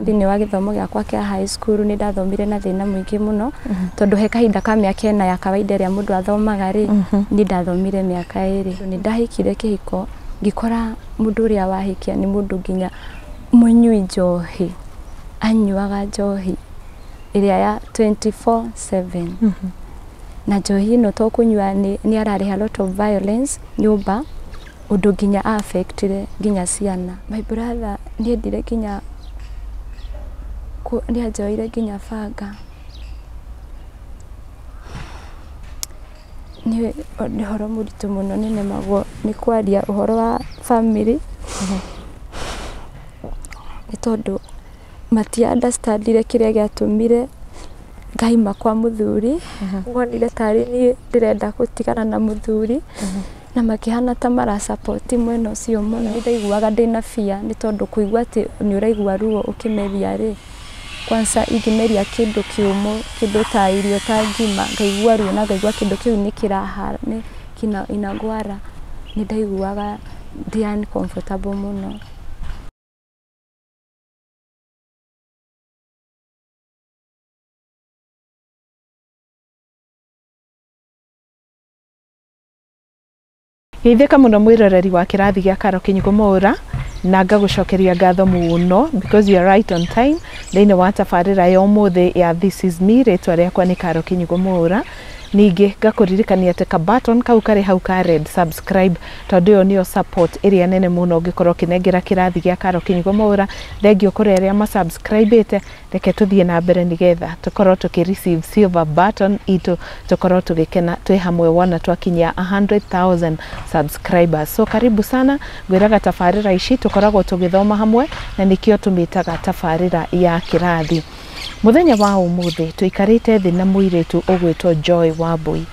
Thĩinĩ wa gĩthomo gĩakwa kĩa high school nĩ ndathomire na thĩna mũingĩ mũno, tondũ he kahinda ka mĩaka 4 ya kawaida ĩrĩa mũndũ athomaga rĩ, niĩ ndathomire mĩaka 2. Nĩ ndahikire kĩhiko ngĩkora mũndũ ũrĩa wahikia nĩ mũndũ nginya mũnyui njohi, anyuaga njohi ĩrĩa ya 24/7. Na njohi ĩno to kũnyua nĩ ararehe lot of violence nyũmba, ũndũ nginya affectire nginya ciana. My brother nĩ endire nginya nĩ anjoire nginya banga. Nĩ ũhoro mũritũ mũno, nĩ nemagwo nĩ kwaria ũhoro wa family, nĩ tondũ matia understandire kĩrĩa gĩatũmire ngaima kwa mũthuri. Monire tarĩ niĩ ndĩrenda gũtigana na mũthuri, na makĩhana ta mara support mwena ũcio mũno. Nĩ ndaiguaga ndĩna fear, nĩ tondũ kũigua atĩ nĩ ũraigua ruo ũkĩmeria rĩ, kwanza ingĩmeria kĩndũ kĩũmũ, kĩndũ ta irio ta ngima, ngaigua ruo na ngaigua kĩndũ kĩu nĩ kĩraha, nĩ kina inagwara, nĩ ndaiguaga ndĩ uncomfortable mũno. Geithĩka mũno mwĩroreri wa kĩrathi gĩa Karo Kinyugo Mwaura, na ngagũcokeria ngatho mũno because you are right on time thĩinĩ wa tabarĩra ya ũmũthĩ ya This is Me. Rĩtwa rĩakwa nĩ Karo Kinyugo Mwaura. Ningĩ ngakũririkania atĩ ka button kau karĩ hau ka red subscribe, tondũ ĩyo nĩyo support ĩrĩa nene mũno ũngĩkorwo ũkĩnengera kĩrathi gĩa Karo Kinyugo Mwaura. Thengiũ kũrĩ arĩa masubscribĩte, reke tũthiĩ na mbere nĩgetha tũkorwo tũkĩ receive silver button itũ, tũkorwo tũgĩkena twĩ hamwe wona twakinyia 100,000 subscribers. So karibu sana, ngwĩraga tabarĩra ici tũkoragwo tũgĩthoma hamwe, na nĩkĩo tũmĩtaga tabarĩra ya kĩrathi. Mũthenya wa ũmũthĩ tũikarĩte thĩ na mũirĩtu ũgwĩtwo Joy Wambui.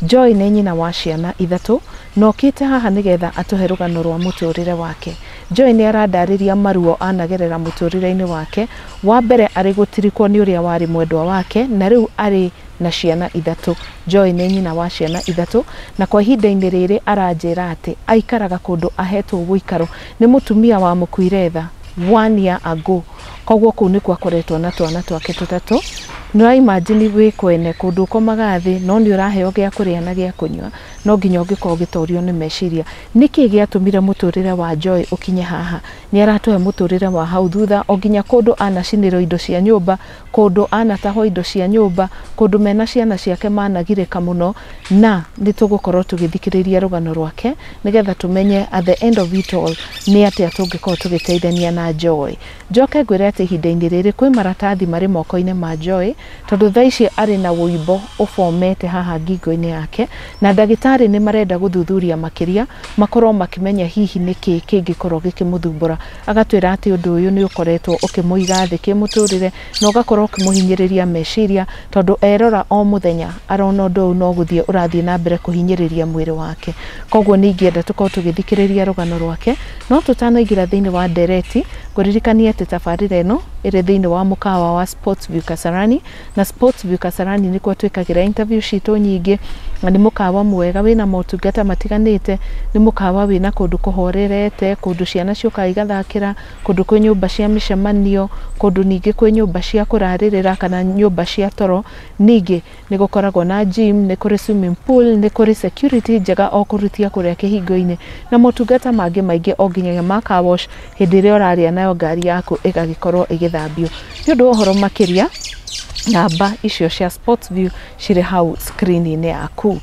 Joy nĩ nyina wa ciana 3, na okĩte haha nĩgetha atũhe rũgano rwa mũtũrĩre wake. Joy nĩ arandarĩria maruo anagerera mũtũrĩre-inĩ wake. Wa mbere arĩ gũtirikwo nĩ ũrĩa warĩ mwendwa wake, na rĩu arĩ na ciana 3. Joy nĩ nyina wa ciana 3, na kwa ihinda-inĩ rĩrĩ aranjĩra atĩ aikaraga kũndũ ahetwo ũikaro nĩ mũtumia wa mũkuire tha 1 year ago. Koguo kũu nĩkuo akoretwo na twana twake 3. Nĩ ũra imagine wĩ kwene kũndũ ũkomaga thĩ, no nĩ ũraheo gĩa kũrĩa na gĩa kũnyua, no nginya ũngĩkorwo ũgĩtorio nĩ meciria. Nĩkĩ gĩatũmire mũtũrĩre wa Joy ũkinye haha? Nĩ aratũhe mũtũrĩre wa hau thutha, o nginya kũndũ anacinĩrwo indo cia nyũmba, kũndũ anatahwo indo cia nyũmba, kũndũ mena ciana ciake managirĩka mũno, na nĩ tũgũkorwo tũgĩthikĩrĩria rũgano rwake nĩgetha tũmenye at the end of it all nĩ atĩa tũngĩkorwo tũgĩteithania na Joy. Njoke ngwĩre atĩ ihinda-inĩ rĩrĩ kwĩ maratathi marĩ moko-inĩ ma Joy, tondũ thaa ici arĩ na wũimbo ũbomete haha ngingo-inĩ yake, na ndagĩtarĩ nĩ marenda gũthuthuria makĩria, makorwo makĩmenya hihi nĩkĩ kĩngĩkorwo gĩkĩmũthumbũra. Agatwĩra atĩ ũndũ ũyũ nĩ ũkoretwo ũkĩmũiga thĩ kĩmũtũrĩre, na ũgakorwo ũkĩmũhinyĩrĩria meciria, tondũ erora o mũthenya arona ũndũ ũyũ no gũthiĩ ũrathiĩ na mbere kũhinyĩrĩria mwĩrĩ wake. Koguo nĩ ingĩenda tũkorwo tũgĩthikĩrĩria rũgano rwake, no tũtanaingĩra thĩinĩ wa ndereti, ngũririkanie atĩ tabarĩra ĩno ĩrĩ thĩinĩ wa mũkawa wa Sports View Kasarani, na Sports View Kasarani nĩkuo twĩkagĩra interview citũ nyingĩ, na nĩ mũkawa mwega wĩna motungata matiganĩte, nĩ mũkawa wĩna kũndũ kũhorerete, kũndũ ciana ciũkaga igathakĩra, kũndũ kwĩ nyũmba cia mĩcemanio, kũndũ ningĩ kwĩ nyũmba cia kũrarĩrĩra kana nyũmba cia toro. Ningĩ nĩ gũkoragwo na gym, nĩ kũrĩ swimming pool, nĩ kũrĩ security njega o kũrutia kũrĩa kĩhingo-inĩ, na motungata mangĩ maingĩ o nginyagia ma car wash hĩndĩ ĩrĩa ũrarĩa nayo ngari yaku ĩgagĩkorwo ĩgĩthambio. Nĩ ũndũ wa ũhoro makĩria, namba icio cia Sports View cirĩ hau screen-inĩ yaku.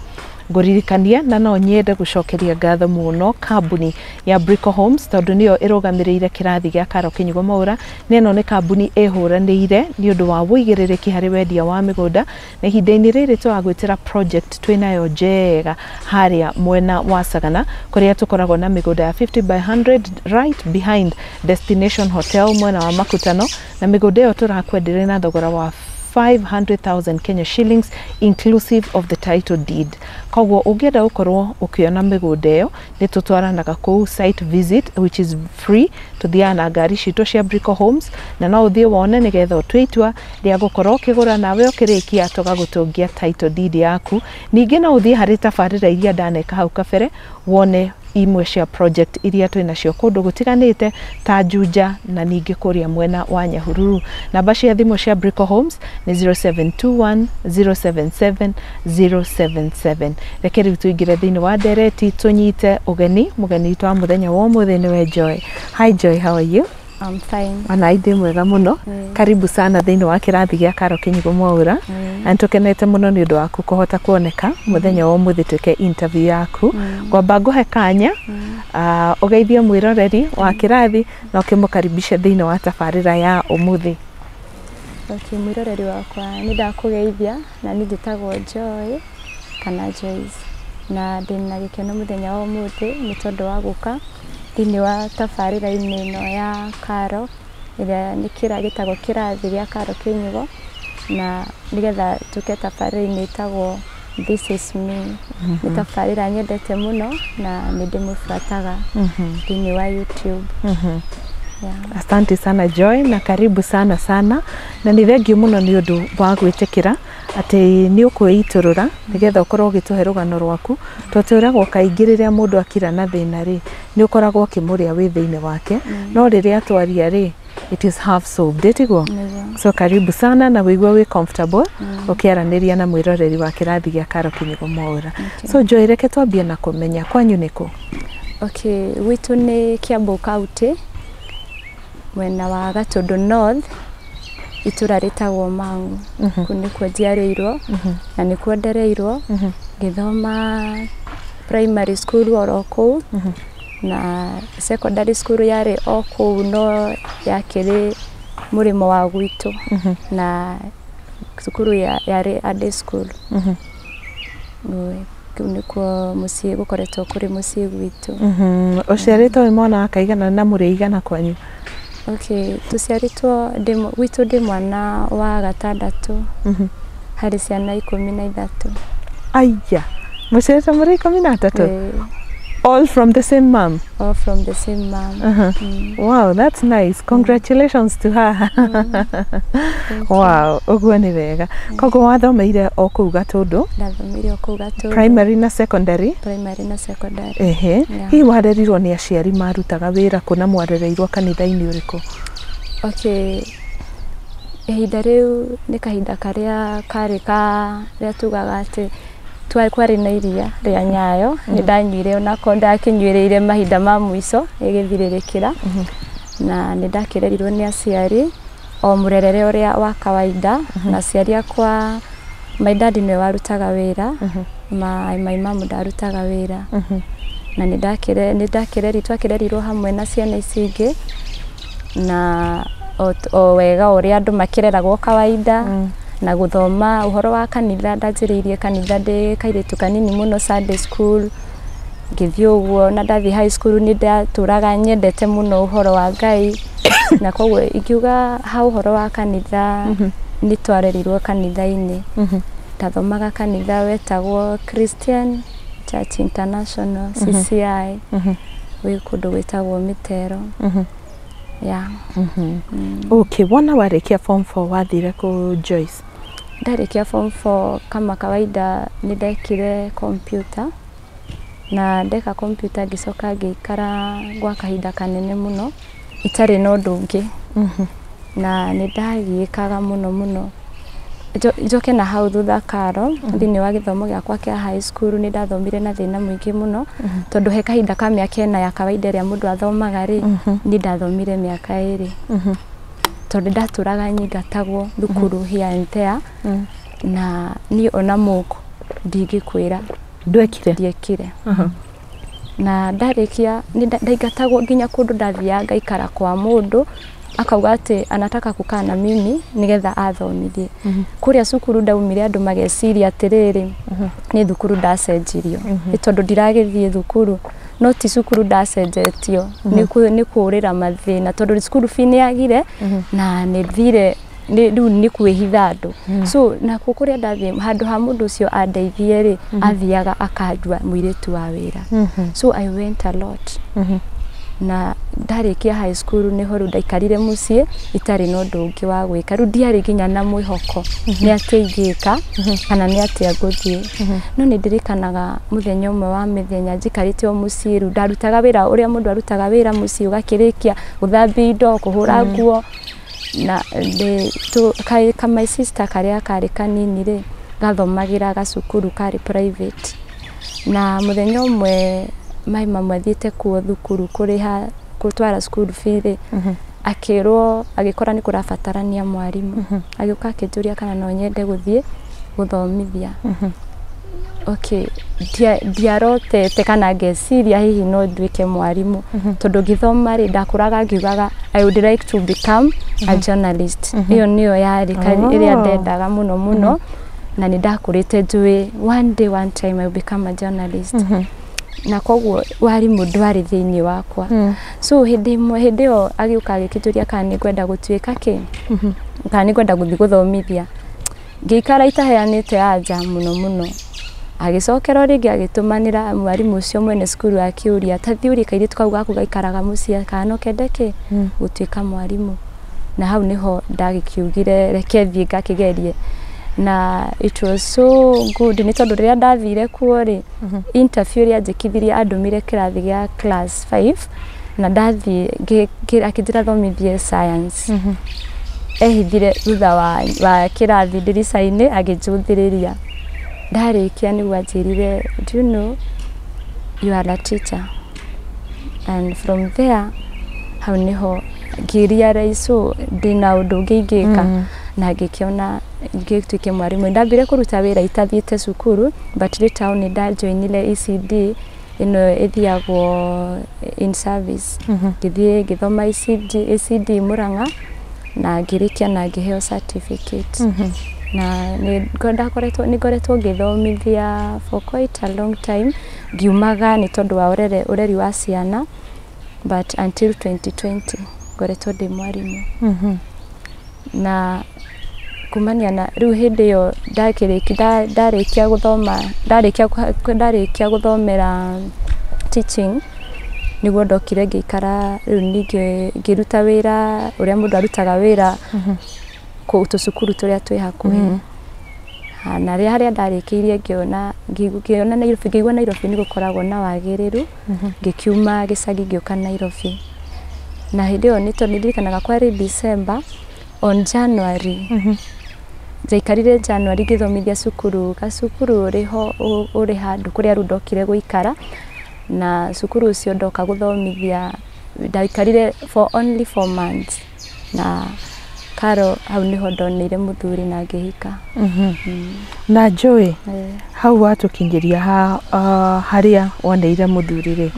Ngũririkania na no nyende gũcokeria ngatho mũno kambuni ya Brico Homes, tondũ nĩyo ĩrũgamĩrĩire kĩrathi gĩa Karo Kinyugo Mwaura. Na ĩno nĩ kambuni ĩhũranĩire nĩ ũndũ wa wũigĩrĩrĩki harĩ wendia wa mĩgũnda, na ihinda-inĩ rĩrĩ tũragwĩtĩra project twĩnayo njega harĩa mwena wa Sagana, kũrĩa tũkoragwo na mĩgũnda ya 50 by 100 right behind Destination Hotel mwena wa Makutano, na mĩgũnda ĩyo tũrakwenderia na thogora wa 500,000 Kenya shillings inclusive of the title deed. Koguo ũngĩenda gũkorwo ũkĩona mĩgũnda ĩyo, nĩ tũtwaranaga kũu site visit which is free. Tũthiaga na ngari citũ cia Brico Homes, na no ũthiĩ wone nĩgetha ũtue itua rĩa gũkorwo ũkĩgũra, nawe ũkĩrĩkia tũgagũtũngia title deed yaku. Ningĩ no ũthiĩ harĩ tabarĩra iria ndaneka hau kabere wone Imwe cia project iria twĩ nacio kũndũ gũtiganĩte ta Juja na ningĩ kũrĩa mwena wa Nyahururu. Namba cia thimũ cia Brico Homes nĩ 0721 077 077. Reke rĩu tũingĩre thĩinĩ wa ndereti, tũnyite ũgeni mũgeni witũ wa mũthenya wa ũmũthĩ, nĩwe Joy. Hi Joy, how are you? I'm fine. Ona ndĩ mwega mũno. Karibu sana thĩinĩ wa kĩrathi gĩa Karo Kĩnyugo Mwaũra. Na nĩtũkenete mũno nĩ ũndũ waku kũhota kuoneka mũthenya wa ũmũthĩ twĩke interview yaku. Ngwamba ngũhe kanya ũgeithie mwĩroreri wa kĩrathi na ũkĩmũkaribisha thĩinĩ wa tabarĩra ya ũmũthĩ. Okay, mwĩroreri wakwa, nĩ ndakũgeithia na niĩ njĩtagwo Joy kana Joyce, na ndĩna gĩkeno mũthenya wa ũmũthĩ nĩ tondũ wa gũka thĩinĩ wa tabarĩra-inĩ ĩno ya Karo, ĩrĩa nĩ gĩtagwo kĩrathi gĩa Karo Kĩnyugo, na nĩgetha tũke tabarĩra-inĩ ĩtagwo This is Me. Nĩ tabarĩra nyendete mũno na nĩ ndĩmĩbuataga thĩinĩ wa YouTube. Yeah. Asante sana Joy, na karibu sana sana, na nĩ thengiũ mũno nĩ ũndũ wa gwĩtĩkĩra atĩ nĩ ũkwĩitũrũra nĩgetha ũkorwo ũgĩtũhe rũgano rwaku. Tondũ twĩragwo kaingĩ rĩrĩa mũndũ akira na thĩna rĩ, nĩ ũkoragwo ũkĩmũrĩa wĩ thĩinĩ wake, no rĩrĩa twaria rĩ, it is half solved, tiguo? Nĩguo. So karibu sana na wĩigue wĩ comfortable ũkĩaranĩria na mwĩroreri wa kĩrathi gĩa Karo Kĩnyugo Mwaũra. So Joy, reke twambie na kũmenya kwanyu nĩ kũ? Okay, gwitũ nĩ Kiambu County, mwena wa Gatũndũ North, itũra rĩtagwo Mang'u. Kũu nĩkuo njiarĩirwo na nĩkuo ndereirwo, ngĩthoma primary school oro kũu, na secondary school yarĩ o kũu no yakĩrĩ mũrĩmo wa gwitũ, na cukuru yarĩ a day school. Kũu nĩkuo mũciĩ gũkoretwo kũrĩ mũciĩ gwitũ. Ũciarĩtwo wĩ mwana wa kaigana na mũrĩ aigana kwanyu? Okay, tũciarĩtwo gwitũ ndĩ mwana wa gatandatũ harĩ ciana 13. Aya, mũciarĩtwo mũrĩ 13? Eh. All from the same mom? All from the same mom. Wow, that's nice. Congratulations to her. Thank you. Wow, ũguo nĩ wega. Koguo wathomeire o kũu Gatũndũ? Ndathomeire o kũu Gatũndũ. Primary na secondary? Primary na secondary. Ehe. Yeah. Hihi warerirwo nĩ aciari marutaga wĩra kũ na mwarereirwo kanitha-inĩ ũrĩkũ? Okay, ihinda rĩu nĩ kahinda karĩa karĩ ka rĩa tugaga atĩ kwarĩ na iria rĩa Nyayo. Nĩ ndanyuire onako, ndakĩnyuĩrĩire mahinda ma mũico ĩgĩthirĩrĩkĩra, na nĩ ndakĩrerirwo nĩ aciari o mũrerere ũrĩa wa kawaida. Na aciari akwa, my dad nĩwe warutaga wĩra, my mom ndarutaga wĩra, na nĩ twakĩrerirwo hamwe na ciana ici ingĩ na o wega ũrĩa andũ makĩreragwo kawaida. Na gũthoma ũhoro wa kanitha, ndanjĩrĩirie kanitha ndĩ kairĩtu kanini mũno, Sunday school, ngĩthiĩ ũguo. Na ndathiĩ high school nĩ ndatũraga nyendete mũno ũhoro wa Ngai, na koguo ingiuga ha ũhoro wa kanitha, nĩ twarerirwo kanitha-inĩ. Ndathomaga kanitha wetagwo Christian Church International, CCI, wĩ kũndũ gwĩtagwo Mĩtero. Yeah. Okay, wona warĩkia form 4 wathire kũ, Joyce? Ndarĩkia form 4, kama kawaida, nĩ ndekire computer, na ndeka computer ngĩcoka ngĩikara gwa kahinda kanene mũno itarĩ na ũndũ ũngĩ, na nĩ ndagiĩkaga mũno mũno. Njoke na hau thutha, Karo, thĩinĩ wa gĩthomo gĩakwa kĩa high school nĩ ndathomire na thĩna mũingĩ mũno, tondũ he kahinda ka mĩaka 4 ya kawaida ĩrĩa mũndũ athomaga rĩ, niĩ ndathomire mĩaka 2, tondũ ndatũraga nyingatagwo thukuru here and there, na niĩ ona mũk ndingĩkwĩra. Ndwekire? Ndiekire. Na ndarĩkia nĩ ndaingatagwo nginya kũndũ ndathiaga ngaikara kwa mũndũ, akauga atĩ anataka kukaa na mimi nĩgetha athomithie. Kũrĩa cukuru ndaumire, andũ mageciria atĩrĩrĩ, nĩ thukuru ndacenjirio, nĩ tondũ ndiragĩthiĩ thukuru, no ti cukuru ndacenjetio, nĩ kũũrĩra mathĩna, tondũ cukuru fee nĩ yagire na nĩ thire rĩu nĩ kwĩhitha andũ. So nakuo kũrĩa ndathiĩ, handũ ha mũndũ ũcio andeithie rĩ, athiaga akanjua mũirĩtu wa wĩra. So I went a lot. Na ndarĩkia high school nĩho rĩu ndaikarire mũciĩ itarĩ na ũndũ ũngĩ wa gwĩka. Rĩu ndiarĩ nginya na mwĩhoko nĩ atĩa ingĩka kana nĩ atĩa ngũthiĩ. No nĩ ndirikanaga mũthenya ũmwe wa mĩthenya njikarĩte o mũciĩ, rĩu ndarutaga wĩra ũrĩa mũndũ arutaga wĩra mũciĩ, ũgakĩrĩkia gũthambia indo, kũhũra nguo. Na ka my sister karĩa karĩ kanini rĩ, gathomagĩra gacukuru karĩ private. Na mũthenya ũmwe mai mamu athiĩte kuo thukuru kũrĩha gũtwara school fee rĩ, akĩrwo, agĩkora nĩ kũrabatarania mwarimũ. Agĩũka akĩnjũria kana no nyende gũthiĩ gũthomithia. Okay, ndiarotete kana ngeciria hihi no nduĩke mwarimũ, tondũ ngĩthoma rĩ, ndakũraga ngiugaga I would like to become a journalist. Ĩyo nĩyo yarĩ ĩrĩa ndendaga mũno mũno, na nĩ ndakũrĩte njũĩ one day, one time I will become a journalist. Na koguo warimũ ndwarĩ thĩinĩ wakwa. So hĩndĩ ĩmwe, hĩndĩ ĩyo agĩũka agĩkĩnjũria kana nĩ ngwenda gũtuĩka kĩ, kana nĩ ngwenda gũthiĩ gũthomithia. Ngĩikara itaheanĩte anja mũno mũno. Agĩcokera o rĩngĩ agĩtũmanĩra mwarimũ ũcio mwene cukuru akĩũria, ta thiĩ ũrie kairĩtu kau gaku gaikaraga mũciĩ kana no kende kĩ gũtuĩka mwarimũ. Na hau nĩho ndagĩkiugire reke thiĩ ngakĩgerie. Na it was so good, nĩ tondũ rĩrĩa ndathire kuo rĩ, interview ĩrĩa anjĩkithirie andũmire kĩrathi gĩa class 5, na ndathiĩ akĩnjĩra thomithie science. Ehithire thutha wa kĩrathi ndirica-inĩ agĩnjũthĩrĩria. Ndarĩkia nĩguo anjĩrire, do you know you are a teacher? And from there hau nĩho ngĩ-realize so ndĩna ũndũ ũngĩ ingĩka, na ngĩkĩona ngĩtuĩke mwarimũ. Ndambire kũruta wĩra itathiĩte cukuru, but later on nĩ ndajoinire ECD ĩno ĩthiagwo in service. Ngĩthiĩ ngĩthoma ECD, ECD Murang'a, na ngĩrĩkia na ngĩheo certificate. Na nĩ ndakoretwo, nĩ ngoretwo ngĩthomithia for quite a long time, ngiumaga nĩ tondũ wa ũreri wa ciana, but until 2020 ngoretwo ndĩ mwarimũ. Na kumania na rĩu hĩndĩ ĩyo ndarĩkia gũthoma, ndarĩkia gũthomera teaching, nĩguo ndokire ngĩikara rĩu ningĩ ngĩruta wĩra ũrĩa mũndũ arutaga wĩra kũu tũcukuru tũrĩa twĩ hakuhĩ. Na rĩrĩa harĩa ndarĩkĩirie ngĩona Nairobi, ngĩigua Nairobi nĩ gũkoragwo na wagĩrĩru, ngĩkiuma gĩcagi ngĩũka Nairobi. Na hĩndĩ ĩyo nĩ tondũ ndirikanaga kwarĩ December, on January njaikarire January ngĩthomithia cukuru, gacukuru ũrĩ ho ũrĩ handũ kũrĩa rĩu ndokire gũikara. Na cukuru ũcio ndoka gũthomithia ndaikarire for only 4 months, na Karo hau nĩho ndoneire mũthuri na ngĩhika. Na Joy, hau watũkinyĩria ha harĩa woneire mũthuri rĩ,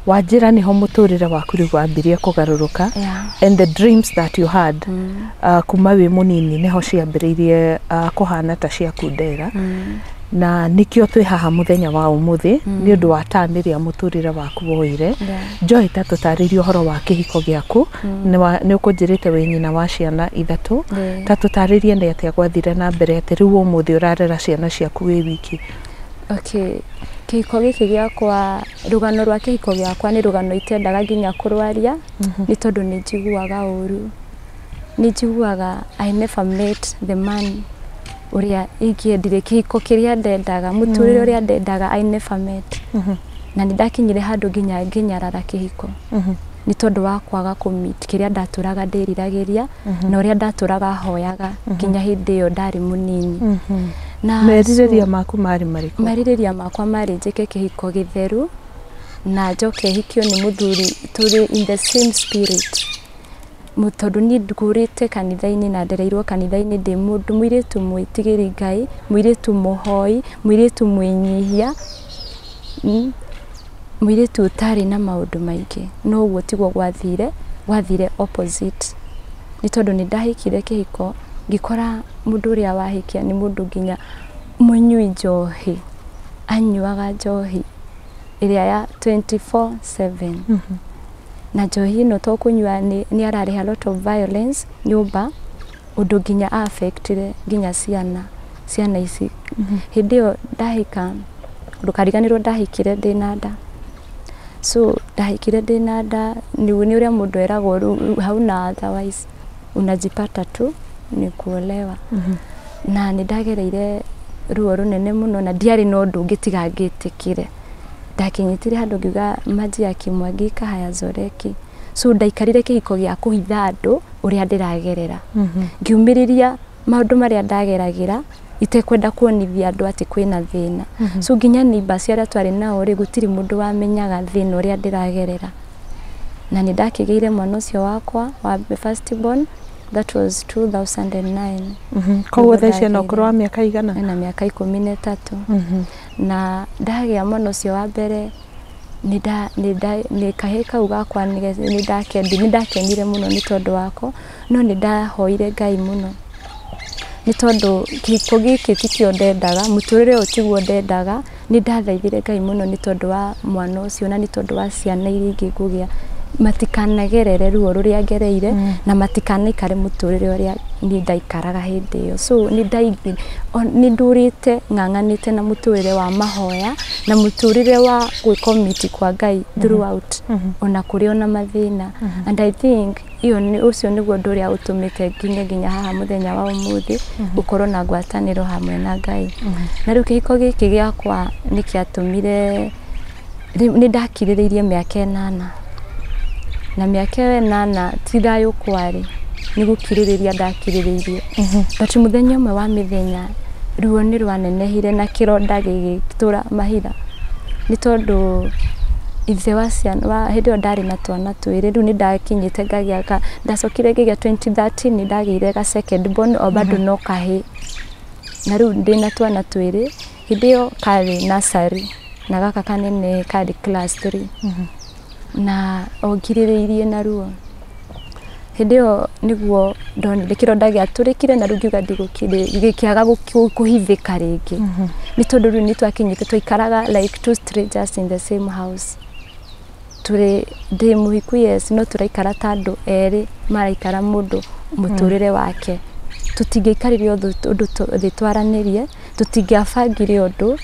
wanjĩra nĩho mũtũrĩre waku rĩu wambirie kũgarũrũka, and the dreams that you had kuma wĩ mũnini nĩho ciambĩrĩirie kũhana ta ciakundera. Na nĩkĩo twĩ haha mũthenya wa ũmũthĩ nĩ ũndũ wa turn ĩrĩa mũtũrĩre waku woire. Joy, ta tũtarĩrie ũhoro wa kĩhiko gĩaku. Nĩ ũkũnjĩrĩte wĩ nyina wa ciana ithatũ. Ta tũtarĩrie nĩ atĩa gwathire na mbere atĩ rĩu ũmũthĩ ũrarera ciana ciaku wĩ wiki. Okay, kĩhiko gĩkĩ gĩakwa, rũgano rwa kĩhiko gĩakwa nĩ rũgano itendaga nginya kũrwaria, nĩ tondũ nĩ njiguaga ũru. Nĩ njiguaga I never met the man ũrĩa ingĩendire, kĩhiko kĩrĩa ndendaga, mũtũrĩre ũrĩa ndendaga, I never met. Na nĩ ndakinyire handũ nginya ngĩnyarara kĩhiko nĩ tondũ wa kwaga kũ-meet kĩrĩa ndatũraga ndĩriragĩria na ũrĩa ndatũraga hoyaga nginya hĩndĩ ĩyo ndarĩ mũnini. Na Merirĩria maku marĩ marĩkũ? Merirĩria makwa marĩ njĩke kĩhiko gĩtheru na njoke hikio nĩ mũthuri tũrĩ in the same spirit. Tondũ niĩ ngũrĩte kanitha-inĩ na ndereirwo kanitha-inĩ ndĩ mũndũ mũirĩtu mwĩtigĩri Ngai, mũirĩtu mũhoi, mũirĩtu mwĩnyihia, mũirĩtu ũtarĩ na maũndũ maingĩ. No ũguo tiguo gwathire, gwathire opposite. Nĩ tondũ nĩ ndahikire kĩhiko ngĩkora mũndũ ũrĩa wahikia nĩ mũndũ nginya mũnyui njohi, anyuaga njohi ĩrĩa ya 24/7. Na njohi ĩno to kũnyua nĩ ararehe a lot of violence nyũmba, ũndũ nginya affectire nginya ciana ici. Hĩndĩ ĩyo ndahika, ndũkariganĩrwo ndahikire ndĩna nda. So ndahikire ndĩna nda, nĩ ũrĩa mũndũ eragwo rĩu hauna otherwise unajipata tu ni kuolewa. Na nĩ ndagereire ruo rũnene mũno na ndiarĩ na ũndũ ũngĩ tiga ngĩtĩkire. Ndakinyĩtire handũ ngiuga maji yakimwagika hayazoreki. So ndaikarire kĩhiko gĩa kũhitha andũ ũrĩa ndĩragerera. Ngiumĩrĩria maũndũ marĩa ndageragĩra itekwenda kuonithia andũ atĩ kwĩna thĩna. So nginya neighbours arĩa twarĩ nao rĩ, gũtirĩ mũndũ wamenyaga thĩna ũrĩa ndĩragerera. Na nĩ ndakĩgĩire mwana ũcio wakwa wa first born, that was 2009. Koguo thaa ici ena ũkũrũ wa mĩaka igana? Ena mĩaka 13. Na ndagĩa mwana ũcio wa mbere, nĩ kahĩĩ kau gakwa nĩ ndakenire mũno nĩ tondũ wako, no nĩ ndahoire Ngai mũno nĩ tondũ kĩhiko gĩkĩ tikĩo ndendaga, mũtũrĩre ũyũ tiguo ndendaga. Nĩ ndathaithire Ngai mũno nĩ tondũ wa mwana ũcio na nĩ tondũ wa ciana iria ingĩ ngũgĩa, matikanagerere ruo rũrĩa ngereire na matikanaikare mũtũrĩre ũrĩa niĩ ndaikaraga hĩndĩ ĩyo. So nĩ ndũrĩte ng'ang'anĩte na mũtũrĩre wa mahoya na mũtũrĩre wa gwĩcommit kwa Ngai throughout, ona kũrĩ ona mathĩna. And I think iyo ũcio nĩguo ũndũ ũrĩa ũtũmĩte nginye haha mũthenya wa ũmũthĩ gũkorwo na ngwatanĩro hamwe na Ngai. Na rĩu kĩhiko gĩkĩ gĩakwa nĩ kĩatũmire nĩ ndakirĩrĩirie mĩaka 8, na mĩaka ĩyo 8 ti thayũ kwarĩ, nĩ gũkirĩrĩria ndakirĩrĩirie. But mũthenya ũmwe wa mĩthenya ruo nĩ rwanenehire na kĩronda gĩgĩtũra mahira, nĩ tondũ ithe wa ciana wa hĩndĩ ĩyo ndarĩ na twana twĩrĩ. Rĩu nĩ ndakinyĩte ngagĩa, ndacokire ngĩgĩa 2013 nĩ ndagĩire ga second born o bado no kahĩĩ, na rĩu ndĩna twana twĩrĩ. Hĩndĩ ĩyo karĩ nursery na gaka kanene karĩ class 3, na ongirĩrĩirie na ruo. Hĩndĩ ĩyo nĩguo ndonire kĩronda gĩatũrĩkire na rĩu ngiuga gĩkĩaga kũhithĩka rĩngĩ, nĩ tondũ rĩu nĩ twakinyĩte twaikaraga like two strangers in the same house. Tũrĩ ndĩ mũhiku yes, no tũraikara ta andũ erĩ maraikara mũndũ mũtũrĩre wake. Tũtingĩaikarire ũndũ thĩ twaranĩrie, tũtingĩabangire ũndũ,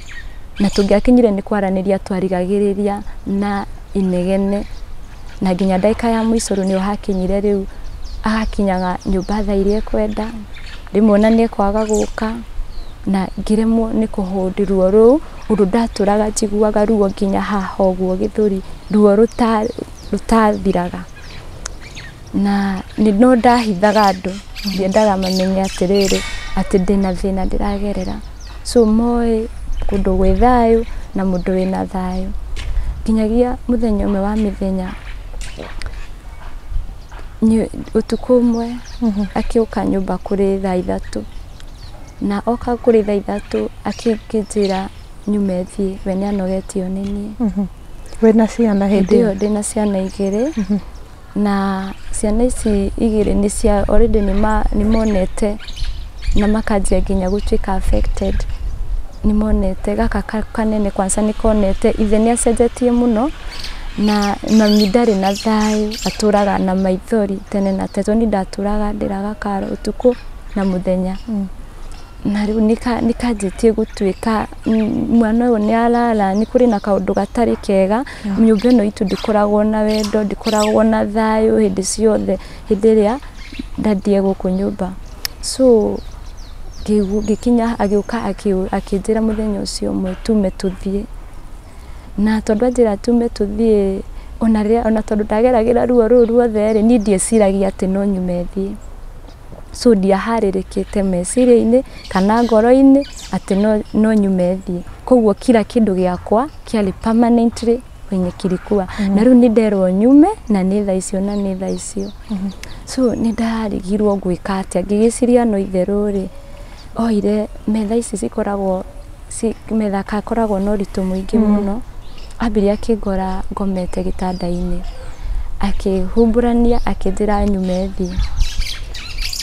na tũngĩakinyire nĩ kwaranĩria twarigagĩrĩria na inegene. Na nginya ndagĩka ya mũico rĩu nĩho hakinyire, rĩu agakinyaga nyũmba thaa iria ekwenda, rĩmwe ona nĩ ekwaga gũka, na ngĩremwo nĩ kũhold ruo rũu, ũndũ ndatũraga njiguaga ruo nginya haha ũguo gĩthũri, ruo rũtathiraga. Na no ndahithaga andũ, ndiendaga mamenye atĩrĩrĩ atĩ ndĩna thĩna ndĩragerera. So moĩ kũndũ gwĩ thayũ na mũndũ wĩna thayũ. Nginyagia mũthenya ũmwe wa mĩthenya, ũtukũ ũmwe akĩũka nyũmba kũrĩ thaa 3, na oka kũrĩ thaa 3 akĩnjĩra nyume thiĩ, we nĩ anogetio nĩ niĩ. Wĩna ciana hĩndĩ ĩyo? Ndĩna ciana 2, na ciana ici 2 nĩ cia already nĩ monete na makanjia nginya gũtuĩka affected. Nĩ monete gaka kanene kwanza nĩ konete ithe nĩ acenjetie mũno, na mami ndarĩ na thayũ, atũraga na maithori tene na tene, tondũ niĩ ndatũraga ndĩraga karo ũtukũ na mũthenya. Na rĩu nĩ kanjĩtie gũtuĩka mwana ũyũ nĩ arara, nĩ kũrĩ na kaũndũ gatarĩ kega. Nyũmba ĩno itũ ndĩkoragwo na wendo, ndĩkoragwo na thayũ hĩndĩ ciothe, hĩndĩ ĩrĩa ndathiĩ gũkũ nyũmba. So ngĩkinya agĩũka akĩnjĩra mũthenya ũcio ũmwe tume tũthiĩ, na tondũ anjĩra tume tũthiĩ, ona rĩrĩa ona tondũ ndageragĩra ruo rũu ruothe rĩ, niĩ ndieciragia atĩ no nyume thiĩ. So ndiaharĩrĩkĩte meciria-inĩ kana ngoro-inĩ atĩ no nyume thiĩ. Koguo kila kĩndũ gĩakwa kĩarĩ permanently kwenye kilikuwa. Na rĩu nĩ nderwo nyume na nĩ thaa icio na nĩ thaa icio. So nĩ ndarigirwo gwĩka atĩa, ngĩgĩciria no itherũ rĩ, oire metha ici cikoragwo metha gakoragwo na ũritũ mũingĩ mũno. Ambirie akĩngora ngomete gĩtanda-inĩ, akĩhumbũrania akĩnjĩra nyume thiĩ.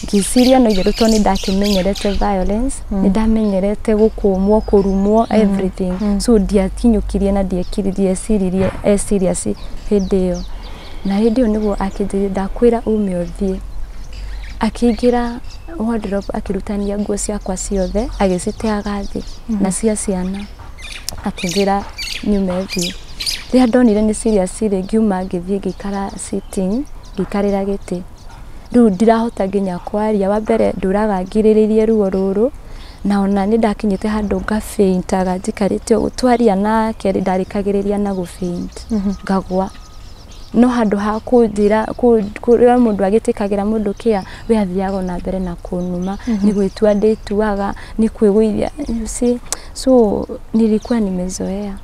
Ngĩciria no itherũ tondũ nĩ ndakĩmenyerete violence, nĩ ndamenyerete gũkũmwo, kũrumwo, everything. So ndiakinyũkirie na ndieciririe serious hĩndĩ ĩyo. Na hĩndĩ ĩyo nĩguo akĩnjĩrire ndakwĩra ume ũthiĩ. Akĩingĩra wardrobe akĩrutania nguo ciakwa ciothe, agĩciteaga thĩ na cia ciana, akĩnjĩra nyume thiĩ. Rĩrĩa ndonire nĩ serious rĩ, ngiuma ngĩthiĩ ngĩikara sitting, ngĩikarĩra gĩtĩ. Rĩu ndirahota nginya kwaria. Wa mbere ndũraga ngirĩrĩirie ruo rũrũ, na ona nĩ ndakinyĩte handũ ngafaintaga njikarĩte ũguo. Twaria nake rĩ, ndarĩkagĩrĩria na gũfaint, ngagwa. No handũ ha kũnjĩra kũrĩa mũndũ agĩtĩkagĩra mũndũ kĩa, we athiaga ona mbere na kũnuma, nĩ gwĩtua ndĩtuaga, nĩ kwĩgũithia, you see. So nilikuwa nimezoea.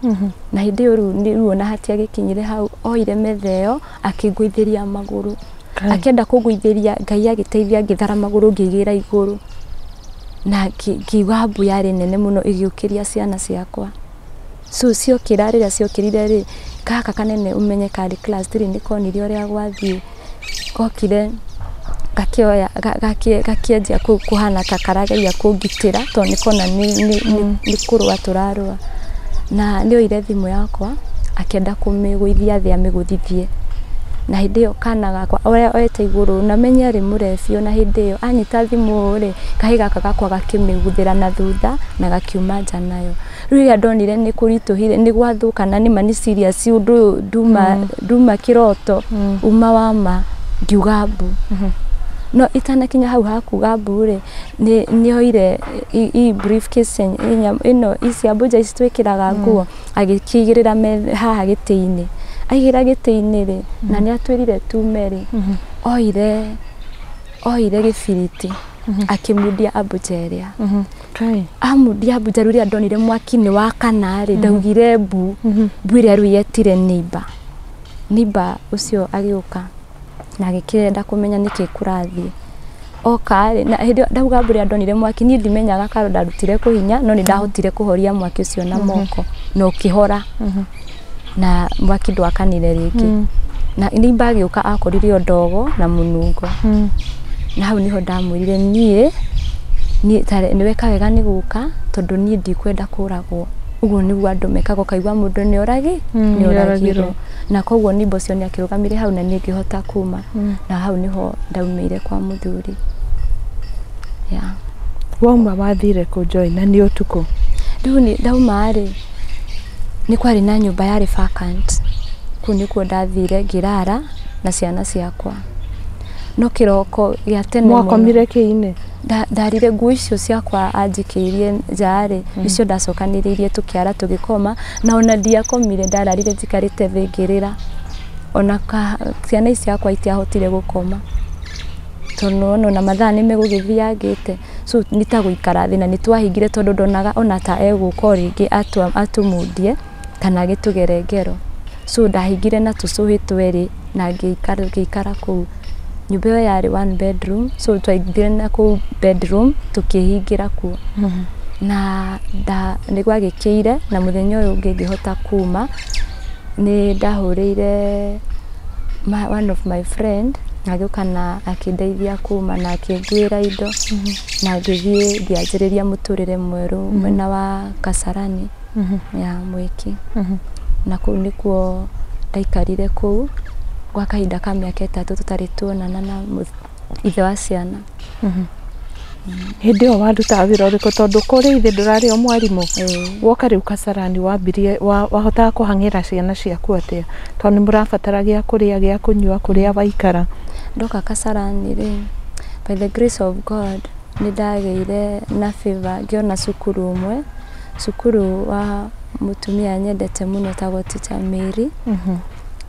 Na hĩndĩ ĩyo rĩu ruo na hatiagĩkinyire hau, oire metha ĩyo akĩngũithĩria magũrũ. Akĩenda kũngũithĩria, Ngai agĩteithia ngĩthara magũrũ ngĩigĩra igũrũ. Na ngĩigua mbu yarĩ nene mũno ĩgĩũkĩria ciana ciakwa. So ciokĩra, rĩrĩa ciokĩrire rĩ, gaka kanene ũmenye karĩ class 3 nĩ konire ũrĩa gwathiĩ. Gokire gakĩoya gakĩanjia kũhana ta karageria kũngitĩra, tondũ nĩ kona nĩ kũrũa tũrarũa. Na nĩ oire thimũ yakwa akĩenda kũmĩgũithia thĩ amĩgũthithie. Na hĩndĩ ĩyo kana gakwa oete igũrũ, na menye arĩ mũrebi ona hĩndĩ ĩyo, anyita thimũ rĩ, kahĩ gaka gakwa gakĩmĩgũthĩra na thutha na gakiuma nja nayo. Rĩu rĩrĩa ndonire nĩ kũritũhire, nĩ gwathũka na nĩma nĩ serious ũndũ ũyũ, nduma kĩroto, uma wa ma, ngiuga mbu. No itanakinya hau ha kuga mbu rĩ, nĩ oire i briefcase ĩno, ici ambunja ici twĩkĩraga nguo, agĩkĩigĩrĩra haha gĩtĩ-inĩ. Aigĩrĩra gĩtĩ-inĩ rĩ, na nĩ atwĩrire tume rĩ, oire gĩbiriti akĩmundia ambunja ĩrĩa. Amundia ambunja rĩu rĩrĩa ndonire mwaki nĩ wakana rĩ, ndaugire mbu. Mbu ĩrĩa rĩu yetire neighbor. Neighbor ũcio agĩũka na agĩkĩenda kũmenya nĩkĩ kũrathiĩ. Oka rĩ, na hĩndĩ ĩyo ndauga mbu rĩrĩa ndonire mwaki, niĩ ndimenyaga karo ndarutire kũhinya, no nĩ ndahotire kũhoria mwaki ũcio na moko na ũkĩhora. Na mwaki ndwakanire rĩngĩ. Na neighbor agĩũka akorire o ndogo na mũnungo. Na hau niho ndamwĩrire niĩ nĩ weka wega nĩ gũka, tondũ niĩ ndikwenda kũragwo. Ũguo nĩguo andũ mekaga, ũkaigua mũndũ nĩ oragirwo. Na koguo neighbor ũcio nĩ akĩrũgamire hau na niĩ ngĩhota kuma. Na hau niho ndaumĩire kwa mũthuri. Yeah. Wauma wathire kũ Joy, na nĩ ũtukũ? Rĩu ndauma rĩ, nĩ kwarĩ na nyũmba yarĩ vacant. Kũu nĩkuo ndathire ngĩrara na ciana ciakwa. No kĩroko gĩa tene mũno. Mwakomire kĩ-inĩ? Ndarire nguo icio ciakwa anjikĩirie nja rĩ, nicio ndacokanĩrĩirie tũkĩara tũgĩkoma, na ona ndiakomire, ndararire njikarĩte thĩ ngĩrĩra. Ona ciana ici ciakwa itiahotire gũkoma, tondũ ona mathaa nĩ megũgĩthiangĩte. So nĩ ta gũikara thĩ, na nĩ twahingire tondũ ndonaga ona ta egũka o rĩngĩ atũmundie kana agĩtũgere ngero. So ndahingire na tũcũhĩ twerĩ na ngĩikara kũu. Nyũmba ĩyo yarĩ one bedroom, so twaingire na kũu bedroom tũkĩhingĩra kuo. Na nĩ gwagĩkĩire, na mũthenya ũyũ ũngĩ ngĩhota kuma, nĩ ndahũrĩire one of my friend, agĩũka na akĩndeithia kuma na akĩnguĩra indo, na ngĩthiĩ ngĩanjĩrĩria mũtũrĩre mwerũ mwena wa Kasarani ya Mwiki. Na kũu nĩkuo ndaikarire kũu gwa kahinda ka mĩaka 3 tũtarĩ tuonana na ithe wa ciana. Hĩndĩ ĩyo warutaga wĩra ũrĩkũ, tondũ kũrĩa ithe ndũrarĩ o mwarimũ? Woka rĩu Kasarani wambirie wahotaga kũhang'ĩra ciana ciaku atĩa, tondũ nĩ mũrabatara gĩa kũrĩa, gĩa kũnyua, kũrĩa waikara? Ndoka Kasarani rĩ, by the grace of God nĩ ndagĩire na favor, ngĩona cukuru ũmwe, cukuru wa mũtumia nyendete mũno etagwo Teacher Mary.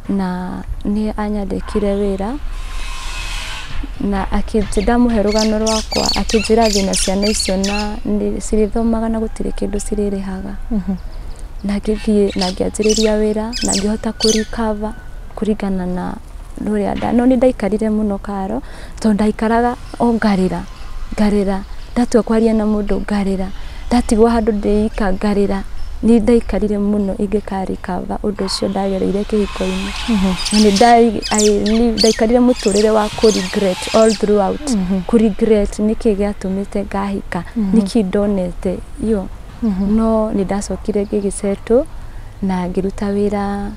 Na nĩ anyandĩkire wĩra na ndamũhe rũgano rwakwa, akĩnjĩra thiĩ na ciana icio na cirĩthomaga na gũtirĩ kĩndũ cirĩrĩhaga. Na ngĩthiĩ na ngĩanjĩrĩria wĩra na ngĩhota kũ-recover kũringana na rũrĩa no nĩ ndaikarire mũno karo, tondũ ndaikaraga o ngarĩra ngarĩra, ndatua kwaria na mũndũ ngarĩra, ndatigwo handũ ndĩika ngarĩra. Nĩ ndaikarire mũno ingĩka-recover ũndũ ũcio ndagereire kĩhiko-inĩ. Na nĩ ndaikarire mũtũrĩre wa kũ-regret all throughout. Kũ-regret nĩkĩ gĩatũmĩte ngahika, nĩkĩ ndonete iyo. No nĩ ndacokire ngĩgĩsettle na ngĩruta wĩra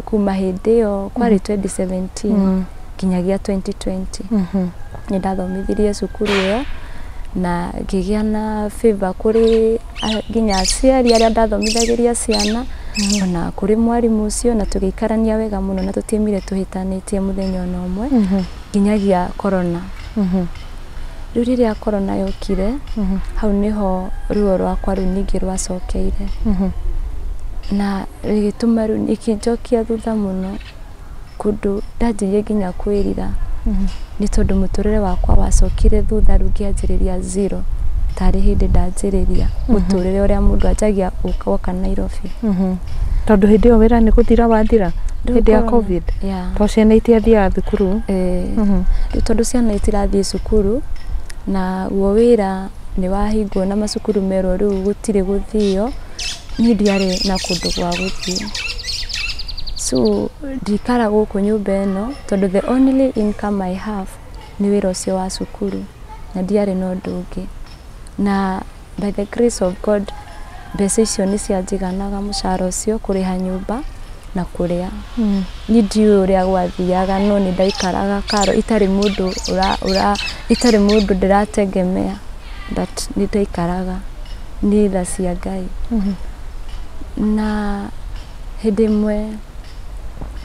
kuma hĩndĩ ĩyo kwarĩ 2017 nginyagia 2020. Nĩ ndathomithirie cukuru ĩyo na ngĩgĩa na favor kũrĩ nginya aciari arĩa ndathomithagĩria ciana, Ona kũrĩ mwarimũ ũcio na tũgĩikarania wega mũno na tũtiaimire tũhĩtanĩtie mũthenya ona ũmwe nginyagia corona. Rĩu rĩrĩa corona yokire, hau nĩho ruo rwakwa rĩu ningĩ rwacokeire na rĩgĩtũma rĩu ĩkĩnjokia thutha mũno kũndũ ndanjirie nginya kwĩrira nĩ tondũ mũtũrĩre wakwa wacokire thutha rĩu ngĩanjĩrĩria zero tarĩ hĩndĩ ndanjĩrĩria mũtũrĩre ũrĩa mũndũ anjagia gũka Nairobi. Tondũ hĩndĩ ĩyo wĩra nĩ gũthira wathira hĩndĩ ya COVID, to ciana itiathiaga thukuru. Rĩu tondũ ciana itirathiĩ cukuru na guo wĩra nĩ wahingwo na macukuru merwo rĩu gũtirĩ gũthio, niĩ ndiarĩ na kũndũ gwa gũthiĩ. So ndikara gũkũ nyũmba ĩno tondũ the only income I have nĩ wĩra ũcio wa cukuru na ndiarĩ na ũndũ ũngĩ. Na by the grace of God mbeca icio nĩ cianjiganaga mũcara ũcio kũrĩha nyũmba na kũrĩa. Niĩ ndiũĩ ũrĩa gwathiaga no nĩ ndaikaraga karo itarĩ mũndũ itarĩ mũndũ ndĩrategemea, but nĩ ndaikaraga nĩ tha cia Ngai. Na hĩndĩ ĩmwe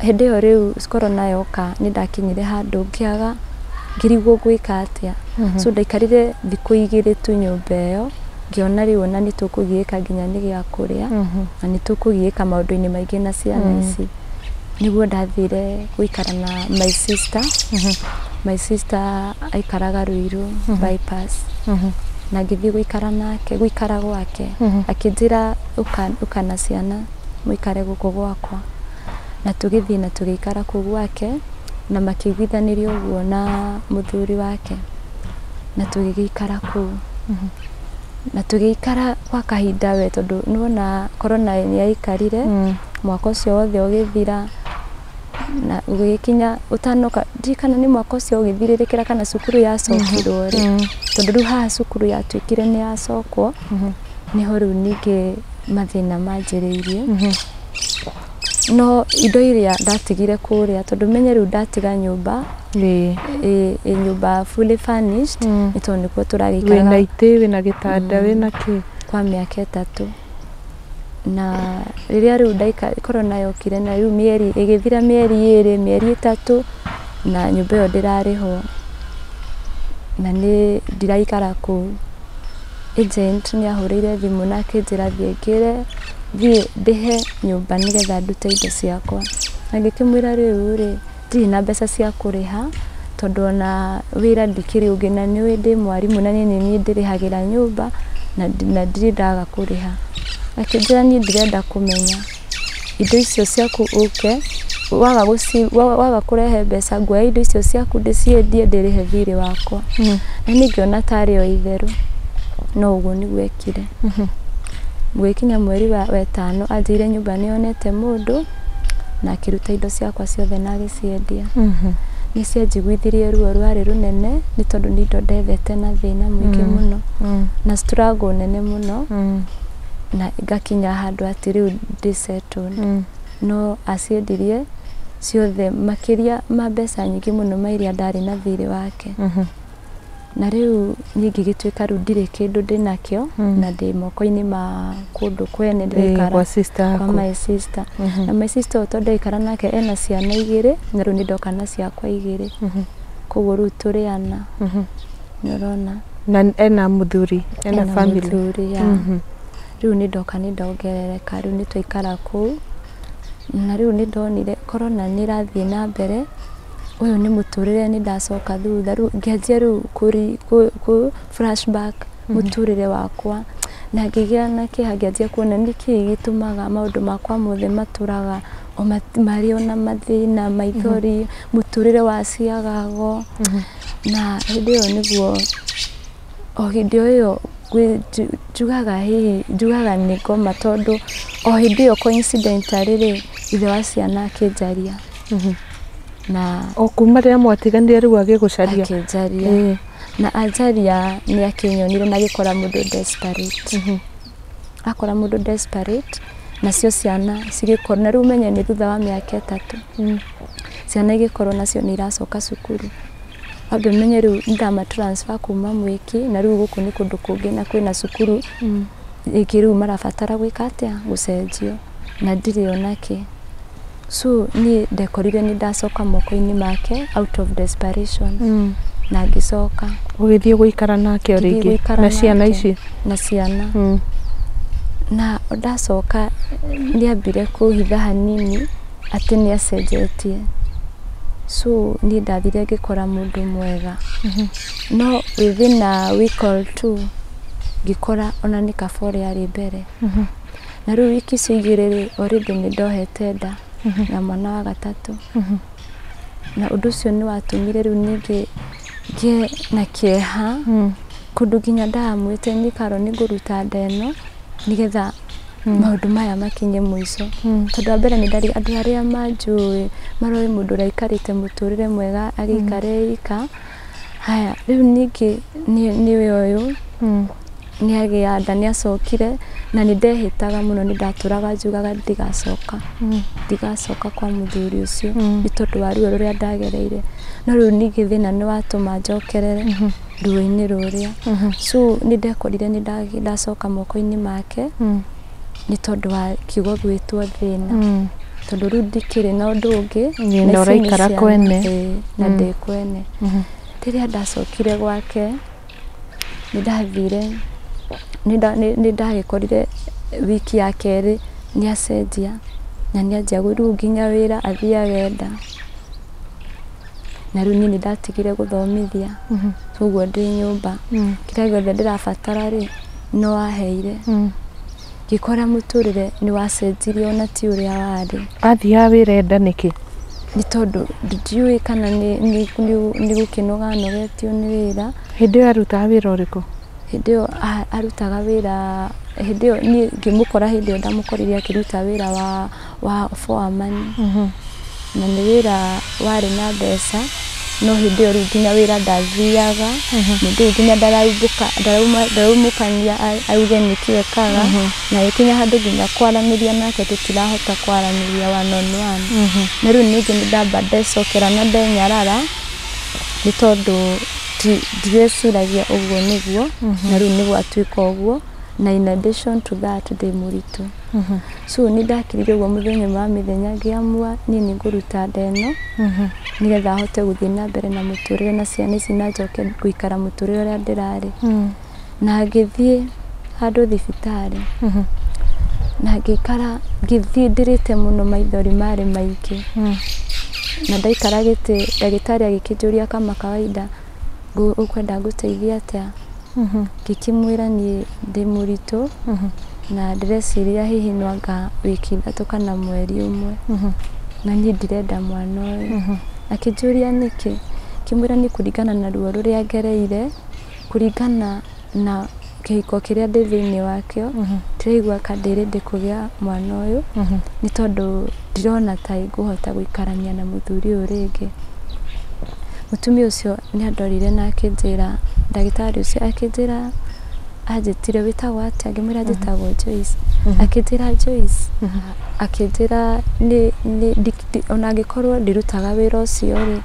hĩndĩ ĩyo rĩu corona yoka nĩ ndakinyire handũ ngĩaga ngĩrigwo ngwĩka atĩa. So ndaikarire thikũ igĩrĩ tu nyũmba ĩyo ngĩona rĩu ona nĩ tũkũgiĩka nginya nĩ gĩa kũrĩa na nĩ tũkũgiĩka maũndũ-inĩ maingĩ na ciana ici. Nĩguo ndathire gũikara na my sister. My sister aikaraga Ruiru bypass. Na ngĩthiĩ gũikara nake, gũikara gwake. Akĩnjĩra ũka na ciana mũikare gũkũ gwakwa. Na tũgĩthiĩ na tũgĩikara kũu gwake na makĩiguithanĩria ũguo na mũthuri wake na tũgĩgĩikara kũu. Na tũgĩikara kwa kahinda we tondũ nĩwona corona nĩ yaikarire mwaka ũcio wothe ũgĩthira na ũgĩkinya ũtanoka ndirikana nĩ mwaka ũcio ũgĩthirĩrĩkĩra kana cukuru yacokirwo rĩ, tondũ rĩu haha cukuru yatuĩkire nĩ yacokwo nĩho rĩu ningĩ mathĩna manjĩrĩirie. No indo iria ndatigire kũrĩa tondũ menye rĩu ndatiga nyũmba ĩ nyũmba fully furnished nĩ tondũ nĩkuo tũragĩikaraga. Wĩna itĩ, wĩna gĩtanda, wĩna kĩ kwa mĩaka 3. Na rĩrĩa rĩu corona yokire na rĩu mĩeri ĩgĩthira mĩeri 2 mĩeri 3 na nyũmba ĩyo ndĩrarĩhwo na nĩ ndiraikara kũu. Agent nĩ ahũrĩire thimũ na akĩnjĩra thiĩ ngĩre thiĩ ndĩhe nyũmba nĩgetha ndute indo ciakwa. Na ngĩkĩmwĩra rĩu rĩ ndirĩ na mbeca cia kũrĩha tondũ ona wĩra ndikĩrĩ ũngĩ na nĩũĩ ndĩ mwarimũ na nĩ niĩ ndĩrĩhagĩra nyũmba na ndirĩ ndaga kũrĩha. Akĩnjĩra niĩ ndirenda kũmenya indo icio ciaku ũke waga kũrehe mbeca nguoya indo icio ciaku ndĩciendie ndĩrĩhe thirĩ wakwa. Na niĩ ngĩona tarĩ o itherũ no ũguo nĩguo ekire. Gũgĩkinya mweri wa 5 anjĩire nyũmba nĩyonete mũndũ na akĩruta indo ciakwa ciothe na agĩciendia. Nĩ cianjiguithirie ruo rwarĩ rũnene nĩ tondũ nĩ indo ndethete na thĩna mũingĩ mũno na struggle nene mũno na ngakinya handũ atĩ rĩu ndĩ settled. No aciendirie ciothe makĩria ma mbeca nyingĩ mũno ma iria ndarĩ na thirĩ wake. Na rĩu niĩ ngĩgĩtuĩka rĩu ndirĩ kĩndũ ndĩnakĩo na ndĩ moko-inĩ ma kũndũ kwene ndĩraikara kwa my sister. Na my sister tondũ ndaikara nake ena ciana 2 na rĩu nĩ ndoka na ciakwa 2. Koguo rĩu tũrĩ ana. Nĩ ũrona. Na ena mũthuri, ena family. Mũthuri, ya. Rĩu nĩ ndoka nĩ ndongerereka rĩu nĩ twaikara kũu. Na rĩu nĩ ndonire corona nĩ ĩrathiĩ na mbere ũyũ nĩ mũtũrĩre nĩ ndacoka thutha rĩu ngĩanjia rĩu kũ flashback mũtũrĩre wakwa na ngĩgĩa na kĩeha ngĩanjia kuona nĩkĩĩ gĩtũmaga maũndũ makwa mothe matũraga o marĩ ona mathĩna maithori mũtũrĩre wa ciagago. Na hĩndĩ ĩyo nĩguo o hĩndĩ ĩyo njugaga hihi njugaga nĩ ngoma tondũ o hĩndĩ ĩyo coincidentally rĩ ithe wa ciana akĩnjaria. Na o kuma rĩrĩa mwatiganire rĩu agĩgũcaria akĩnjaria na anjaria nĩ akĩnyonire na agĩkora mũndũ desperate. Akora mũndũ desperate nacio ciana cigĩkorwo na rĩu menye nĩ thutha wa mĩaka 3 ciana igĩkorwo nacio nĩ iracoka cukuru. Wambe ũmenye rĩu nĩndama transfer kuma Mwĩki na rĩu gũkũ nĩ kũndũ kũngĩ na kwĩna cukuru ĩngĩ rĩu marabatara gwĩka atĩa gũcenjio. Na ndirĩ onake. So niĩ ndekorire nĩ ndacoka moko-inĩ make out of desperation. Na ngĩcoka. Ũgĩthiĩ gũikara nake o rĩngĩ na ciana ici? Na ciana. Na ndacoka nĩambire kũhitha hanini atĩ nĩ acenjetie. So niĩ ndathire ngĩkora mũndũ mwega. No within a week or two ngĩkora ona nĩ kaba ũrĩa arĩ mbere. Na rĩu wiki icio igĩrĩ rĩ, already nĩ ndohete nda na mwana wa gatatũ. Na ũndũ ũcio nĩ watũmire rĩu ningĩ ngĩe na kĩeha kũndũ nginya ndamwĩte niĩ Karo nĩ ngũruta nda ĩno nĩgetha maũndũ maya makinye mũico. Tondũ wa mbere nĩ ndarĩ andũ arĩa manjũĩ maroĩ mũndũ ũraikarĩte mũtũrĩre mwega agĩikara ika. Haya rĩu ningĩ nĩwe ũyũ nĩ agĩa nda nĩ acokire na nĩ ndehĩtaga mũno nĩ ndatũraga njugaga ndigacoka. Ndigacoka kwa mũthuri ũcio nĩ tondũ wa ruo rũrĩa ndagereire. No rĩu ningĩ thĩna nĩ watũma njokerere ruo-inĩ rũrĩa. So nĩ ndekorire nĩ ndacoka moko-inĩ make nĩ tondũ wa kiugo gwĩtwo thĩna. Tondũ rĩu ndikĩrĩ na ũndũ ũngĩ na ũraikara kwene. Na ndĩ kwene. Rĩrĩa ndacokire gwake nĩ ndathire nĩ ndagĩkorire wiki ya kerĩ nĩ acenjia na nĩ anjia rĩu nginya wĩra athiaga enda. Na rĩu niĩ nĩ ndatigire gũthomithia. Ũguo ndĩ nyũmba. Kĩrĩa gĩothe ndĩrabatara rĩ no aheire. Ngĩkora mũtũrĩre nĩ wacenjirie ona ti ũrĩa warĩ. Athiaga wĩra enda nĩkĩ? Nĩ tondũ ndiũĩ kana nĩ gũkĩnoga anogetio nĩ wĩra. Hĩndĩ ĩyo arutaga wĩra ũrĩkũ? Hĩndĩ ĩyo arutaga wĩra, hĩndĩ ĩyo niĩ ngĩmũkora hĩndĩ ĩyo ndamũkorire akĩruta wĩra wa foreman. Na nĩ wĩra warĩ na mbeca no hĩndĩ ĩyo rĩu nginya wĩra ndathiaga. Mũndũ ũyũ nginya ndaraumũkania auge nĩkĩ ekaga. Na gĩkinya handũ nginya kwaranĩria nake tũtirahota kwaranĩria one on one. Na rĩu ningĩ nĩ ndamba ndecokera na ndenyarara nĩ tondũ ndireciragia ũguo nĩguo. Na rĩu nĩ gwatuĩka ũguo na in addition to that ndĩ mũritũ. So nĩ ndakirire ũguo mũthenya wa mĩthenya ngĩamua niĩ nĩ ngũruta nda ĩno nĩgetha hote gũthiĩ na mbere na mũtũrĩre na ciana ici na njoke gũikara mũtũrĩre ũrĩa ndĩrarĩ. Na ngĩthiĩ handũ thibitarĩ na ngĩikara ngĩthiĩ ndĩrĩte mũno maithori marĩ maingĩ. Na ndaikara gĩtĩ ndagĩtarĩ agĩkĩnjũria kama kawaida ũkwenda ngũteithie atĩa. Ngĩkĩmwĩra niĩ ndĩ mũritũ na ndĩreciria hihi no anga wiki ithatũ kana mweri ũmwe. Na niĩ ndirenda mwana ũyũ. Akĩnjũria nĩkĩ. Ngĩmwĩra nĩ kũringana na ruo rũrĩa ngereire, kũringana na kĩhiko kĩrĩa ndĩ thĩinĩ wakĩo, ndĩraigua ka ndĩ ready kũgĩa mwana ũyũ nĩ tondũ ndirona ta ingũhota gũikarania na mũthuri ũyũ rĩngĩ. Mũtumia ũcio nĩ andorire na akĩnjĩra, ndagĩtarĩ ũcio akĩnjĩra anjĩtire wĩtagwo atĩa, ngĩmwĩra njĩtagwo Joyce. Akĩnjĩra Joyce, akĩnjĩra ona angĩkorwo ndirutaga wĩra ũcio rĩ,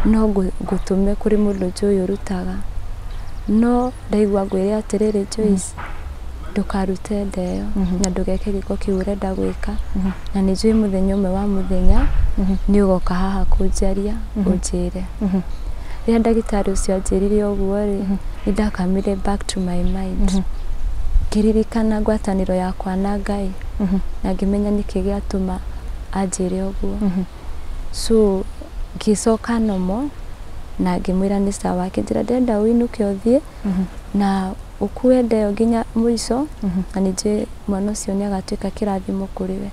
no ngũtũme kũrĩ mũndũ njũĩ ũrutaga. No ndaigua ngwĩre atĩrĩrĩ Joyce, ndũkarute nda ĩyo na ndũgeke gĩko kĩu ũrenda gwĩka. Na nĩ njũĩ mũthenya ũmwe wa mũthenya nĩ ũgoka haha kũnjaria ũnjĩre. Rĩrĩa ndagĩtarĩ ũcio anjĩrire ũguo rĩ, nĩ ndakamire back to my mind. Ngĩririkana ngwatanĩro yakwa na Ngai na ngĩmenya nĩkĩ gĩatũma anjĩre ũguo. So ngĩcoka nomo na ngĩmwĩra nĩ sawa. Akĩnjĩra ndĩrenda ũinũke ũthiĩ na ũkue nda ĩyo nginya mũico na nĩ njũĩ mwana ũcio nĩ agatuĩka kĩrathimo kũrĩ we.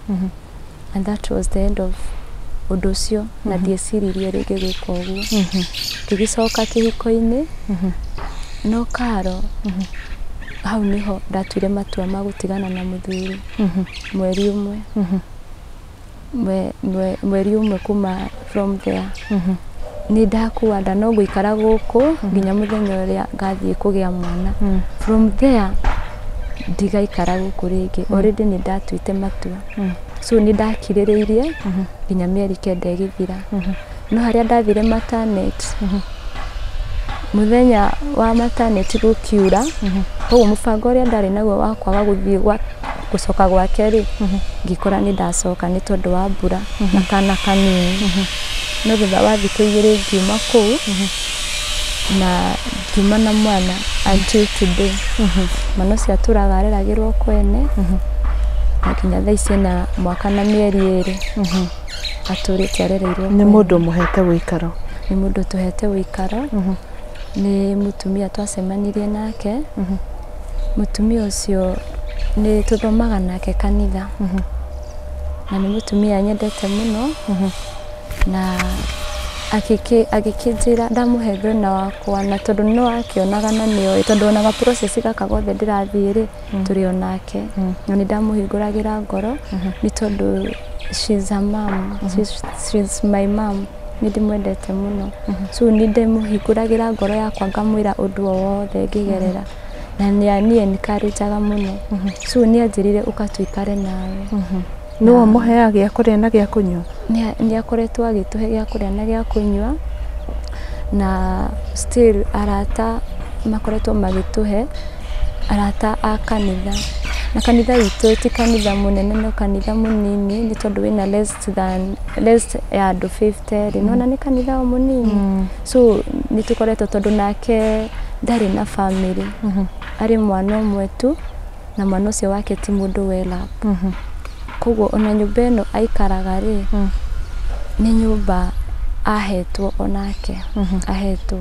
And that was the end of ũndũ ũcio na ndieciririe rĩngĩ gwĩka ũguo. Ngĩgĩcoka kĩhiko-inĩ no Karo hau nĩho ndatuire matua ma gũtigana na mũthuri mweri ũmwe. Mweri ũmwe kuma from there. Nĩ ndakua nda no ngũikara gũkũ nginya mũthenya ũrĩa ngathiĩ kũgĩa mwana. From there ndigaikara gũkũ rĩngĩ. Already nĩ ndatuĩte matua. So nĩ ndakirĩrĩirie nginya mĩeri 9 ĩgĩthira. No harĩa ndathire maternity, mũthenya wa maternity gũkiura, koguo mũbango ũrĩa ndarĩ naguo wa kwaga gũthiĩ gwa Gũcoka gwake rĩ, ngĩkora nĩ ndacoka nĩ tondũ wa mbura na kana kanini. No thutha wa thikũ 2 ngiuma kũu na ngiuma na mwana until today. Mwana ũcio atũraga areragĩrwo kwene na nginya thaa ici ena mwaka na mĩeri 2 atũrĩte arereirwo. Nĩ mũndũ mũhete wĩikaro? Nĩ mũndũ tũhete wĩikaro. Nĩ mũtumia twacemanirie nake. Mũtumia ũcio nĩ tũthomaga nake kanitha na nĩ mũtumia nyendete mũno na agĩkĩnjĩra ndamũhe thĩna wakwa, na tondũ no akĩonaga na nĩoĩ, tondũ onaga process gaka gothe ndĩrathiĩ rĩ, tũrĩ o nake, na nĩ ndamũhingũragĩra ngoro nĩ tondũ she's a mom, she's my mom, nĩ ndĩmwendete mũno. So nĩ ndĩmũhingũragĩra ngoro yakwa ngamwĩra ũndũ o wothe ngĩgerera, na nĩ encourageaga mũno. So nĩ anjĩrire ũka tũikare nawe. Nĩ wamũheaga gĩa kũrĩa na gĩa kũnyua? Nĩ akoretwo agĩtũhe gĩa kũrĩa na gĩa kũnyua, na still arata makoretwo magĩtũhe, arata a kanitha. Na kanitha witũ ti kanitha mũnene no kanitha mũnini, nĩ tondũ wĩna less ya andũ 50 rĩ, nĩwona nĩ kanitha o mũnini. So nĩ tũkoretwo, tondũ nake ndarĩ na family, arĩ mwana ũmwe tu, na mwana ũcio wake ti mũndũ well up. Koguo ona nyũmba ĩno aikaraga rĩ, nĩ nyũmba ahetwo onake, ahetwo.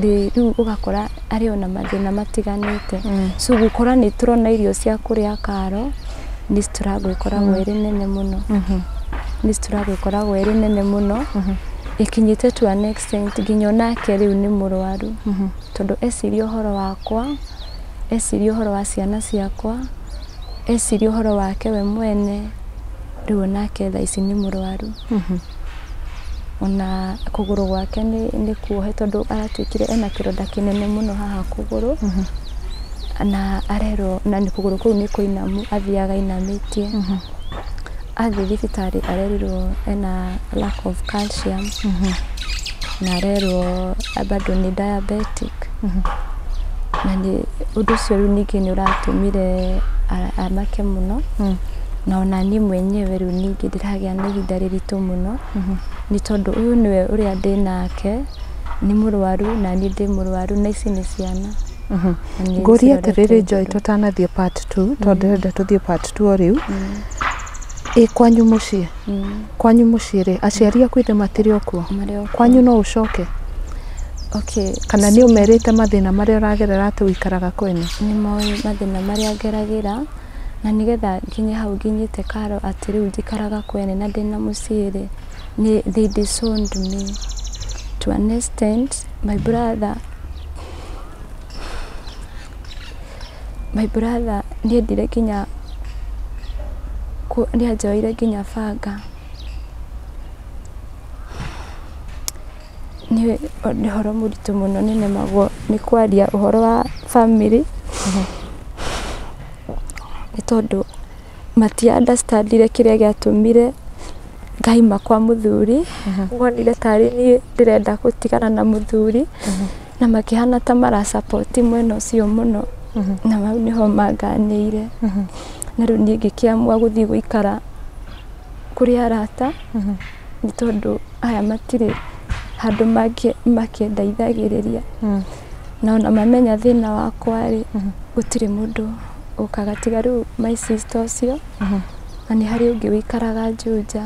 Rĩu ũgakora arĩ ona mathĩna matiganĩte. So gũkora nĩ tũrona irio cia kũrĩa karo, nĩ struggle ĩkoragwo ĩrĩ nene mũno. Nĩ struggle ĩkoragwo ĩrĩ nene mũno. Ĩkinyĩte to an extent nginya onake rĩu nĩ mũrwaru. Tondũ eciria ũhoro wakwa, eciria ũhoro wa ciana ciakwa, eciria ũhoro wake we mwene, rĩu onake thaa ici nĩ mũrwaru. Ona kũgũrũ gwake nĩ kuohe, tondũ aratuĩkire ena kĩronda kĩnene mũno haha kũgũrũ, na arerwo na nĩ kũgũrũ kũu nĩ kũinamu, athiaga ainamĩtie. Athiĩ thibitarĩ arerirwo ena lack of calcium, na arerwo bado nĩ diabetic. Na nĩ ũndũ ũcio rĩu ningĩ nĩ ũratũmire amake mũno. Na ona niĩ mwenyewe rĩu ningĩ ndĩragĩa na ihinda rĩritũ mũno, nĩ tondũ ũyũ nĩwe ũrĩa ndĩ nake nĩ mũrwaru na niĩ ndĩ mũrwaru, na ici nĩ ciana. Ngũrie atĩrĩrĩ Joy, tũtanathiĩ part 2, tondũ ndĩrenda tũthiĩ part 2 o rĩu. Ĩ kwanyu mũciĩ? Kwanyu mũciĩ rĩ, aciari aku ithe matirĩ o kuo? Kwanyu no ũcoke? Okay. Kana nĩ ũmerĩte mathĩna marĩa ũragerera atĩ ũikaraga kwene? Nĩ moĩ mathĩna marĩa ngeragĩra, na nĩgetha nginye hau nginyĩte karo atĩ rĩu njikaraga kwene na ndĩna mũciĩ rĩ, nĩ they disowned me to an extent. My brother nĩ endire nginya nĩ anjoire nginya banga. Nĩ ũhoro mũritũ mũno, nĩ nemagwo nĩ kwaria ũhoro wa family, nĩ tondũ matia understandire kĩrĩa gĩatũmire ngaima kwa mũthuri. Wonire tarĩ niĩ ndĩrenda gũtigana na mũthuri, na makĩhana ta marasupport mwena ũcio mũno, na hau nĩho manganĩire. Na rĩu niĩ ngĩkĩamua gũthiĩ gũikara kũrĩ arata, nĩ tondũ aya matirĩ handũ makĩndeithagĩrĩria. Na ona mamenya thĩna wakwa rĩ, gũtirĩ mũndũ ũkaga tiga rĩu my sister ũcio, na nĩ harĩ ũngĩ wĩikaraga Juja.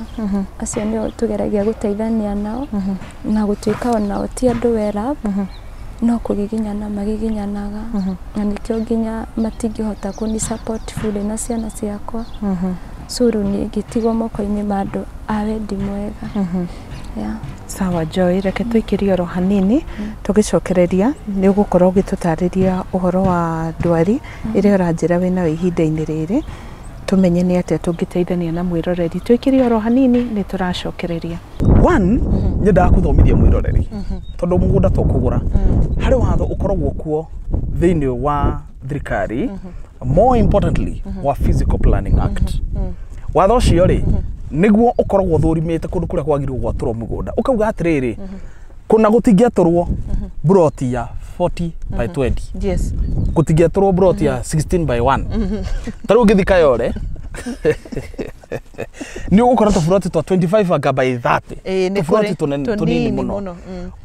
Acio nĩo tũgeragia gũteithania nao, na gũtuĩka onao ti andũ well up, no kũgiginyana magiginyanaga, na nĩkĩo nginya matingĩhota kũni support fully na ciana ciakwa. So rĩu niĩ ngĩtigwo moko-inĩ ma andũ a wendi mwega. Yeah. Sawa Joy, reke tũikĩrie oro hanini, tũgĩcokereria nĩ ũgũkorwo ũgĩtũtarĩria ũhoro wa ndwari ĩrĩa ũranjĩra wĩnayo ihinda-inĩ rĩrĩ, tũmenye nĩ atĩa tũngĩteithania na mwĩroreri. Tũikĩrie oro hanini, nĩ tũracokereria. One, nyendaga kũthomithia mwĩroreri, tondũ mũgũnda to kũgũra. Harĩ watho ũkoragwo kuo thĩinĩ wa thirikari, more importantly wa Physical Planning Act. Watho ũcio rĩ, nĩguo ũkoragwo ũthũrimĩte kũndũ kũrĩa kwagĩrĩirwo gwatũrwo mũgũnda, ũkauga atĩrĩrĩ, kũna gũtingĩatũrwo buroti ya 40 by 20. Yes. Gũtingĩatũrwo broti ya 16 by 1. Ta rĩu ũngĩthiĩ Kayole nĩ ũgũkora tũburoti twa 25 anga by 30. Ĩĩ, nĩ tũburoti kũrĩ tũnene tũnini tũnini mũno. Mũno.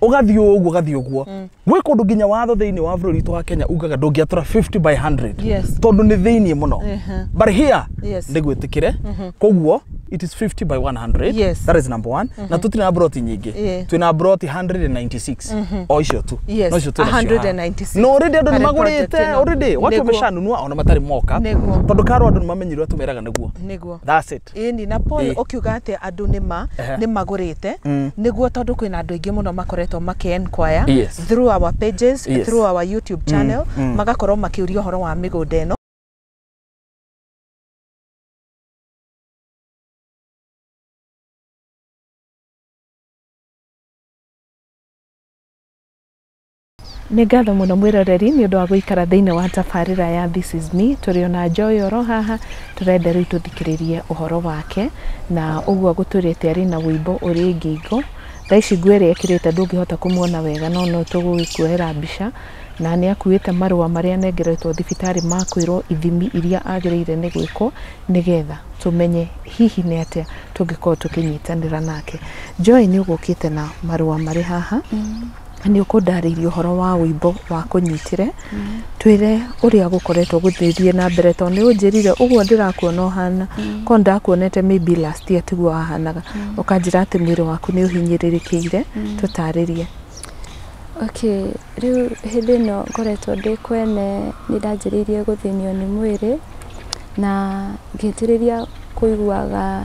Ũgathiĩ ũguo, ũgathiĩ ũguo, gwĩ kũndũ nginya watho thĩinĩ wa bũrũri witũ wa Kenya ugaga ndũngĩatũra 50 by 100 tondũ nĩ thĩiniĩ mũno. But here nĩ gwĩtĩkĩre, koguo it is 50 by 100. That is number one. Na tũtirĩ na broti nyingĩ. Twĩna broti 196 o icio tu. No icio twĩnacio haha. 196. No already andũ nĩ Harĩ magũrĩte. project ĩno. Already watu wameshanunua ona matarĩ moka. Tondũ karwo andũ nĩ mamenyire ũrĩa tũmeraga nĩguo. That's it. Ĩni na Paul, ũkiuga atĩ andũ nĩma nĩ magũrĩte, nĩguo tondũ kwĩna andũ aingĩ mũno makoretwo makĩ enquire through our pages, through our YouTube channel, magakorwo makĩũria ũhoro wa mĩgũnda ĩno. Nĩ ngatho mũno mwĩroreri nĩ ũndũ wa gũikara thĩinĩ wa tabarĩra ya This is Me. Tũrĩ ona Joy oro haha, tũrenda rĩu tũthikĩrĩrie ũhoro wake na ũguo gũtũrĩte arĩ na wũimbo ũrĩ ngingo. Thaa ici nguo ĩrĩa ĩkĩrĩte ndũngĩhota kũmuona wega, no no tũgũgĩkuoera mbica, na nĩ akuĩte marũa marĩa anengeretwo thibitarĩ ma kwĩrwo ithimi iria agĩrĩire nĩ gwĩkwo nĩgetha tũmenye hihi nĩ atĩa tũngĩkorwo tũkĩnyitanĩra nake. Joy, nĩ ũgũkĩte na marũa marĩ haha, nĩ ũkũndarĩirie ũhoro wa wũimbo wa kũnyitĩre. Twĩre ũrĩa gũkoretwo gũthiĩ na mbere, tondũ nĩ ũnjĩrire ũguo ndĩrakuona ũhana ko ndakuonete maybe last year tiguo wahanaga, ũkanjĩra atĩ mwĩrĩ waku nĩ ũhinyĩrĩrĩkĩire. Tũtarĩrie. Okay, rĩu hĩndĩ ĩno ngoretwo ndĩ kwene, nĩ ndanjĩrĩirie gũthĩnio nĩ mwĩrĩ na ngĩanjĩrĩria kũiguaga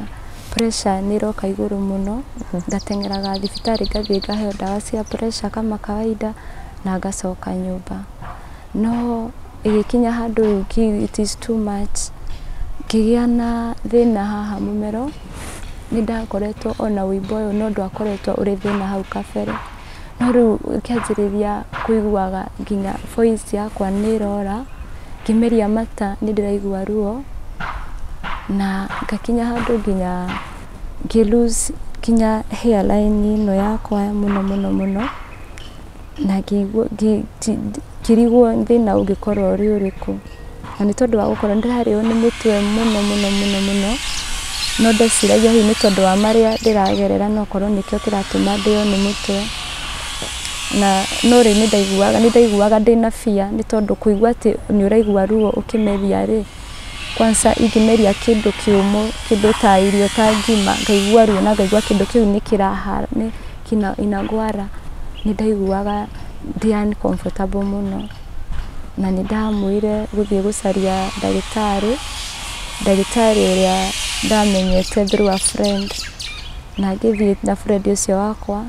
pressure nĩ ĩroka igũrũ mũno. Ngateng'eraga thibitarĩ, ngathiĩ ngaheo ndawa cia pressure kama kawaida na ngacoka nyũmba. No ĩgĩkinya handũ rĩu it is too much, ngĩgĩa na thĩna haha mũmero. Nĩ ndakoretwo ona wũimbo ũyũ, no ndwakoretwo ũrĩ thĩna hau kabere, no rĩu ngĩanjĩrĩria kũiguaga nginya voice yakwa nĩ ĩrora, ngĩmeria mata nĩ ndĩraigua ruo, na ngakinya handũ nginya ngĩ lose nginya hairline ĩno yakwa mũno mũno mũno, na ngĩrigwo thĩna ũngĩkorwo ũrĩ ũrĩkũ, na nĩ tondũ wa gũkorwo ndĩrarĩo nĩ mũtwe mũno mũno mũno mũno. No ndeciragia hihi nĩ tondũ wa marĩa ndĩragerera, no korwo nĩkĩo kĩratũma ndĩo nĩ mũtwe. Na no rĩu nĩ ndaiguaga ndĩna fear, nĩ tondũ kũigua atĩ nĩ ũraigua ruo ũkĩmeria rĩ, kwanza ingĩmeria kĩndũ kĩũmũ, kĩndũ ta irio ta ngima, ngaigua ruo na ngaigua kĩndũ kĩu nĩ kĩraha nĩ kina inagwara, nĩ ndaiguaga ndĩ uncomfortable mũno. Na nĩ ndamwĩre gũthiĩ gũcaria ndagĩtarĩ, ndagĩtarĩ ũrĩa ndamenyete through a friend, na ngĩthiĩ na friend ũcio wakwa,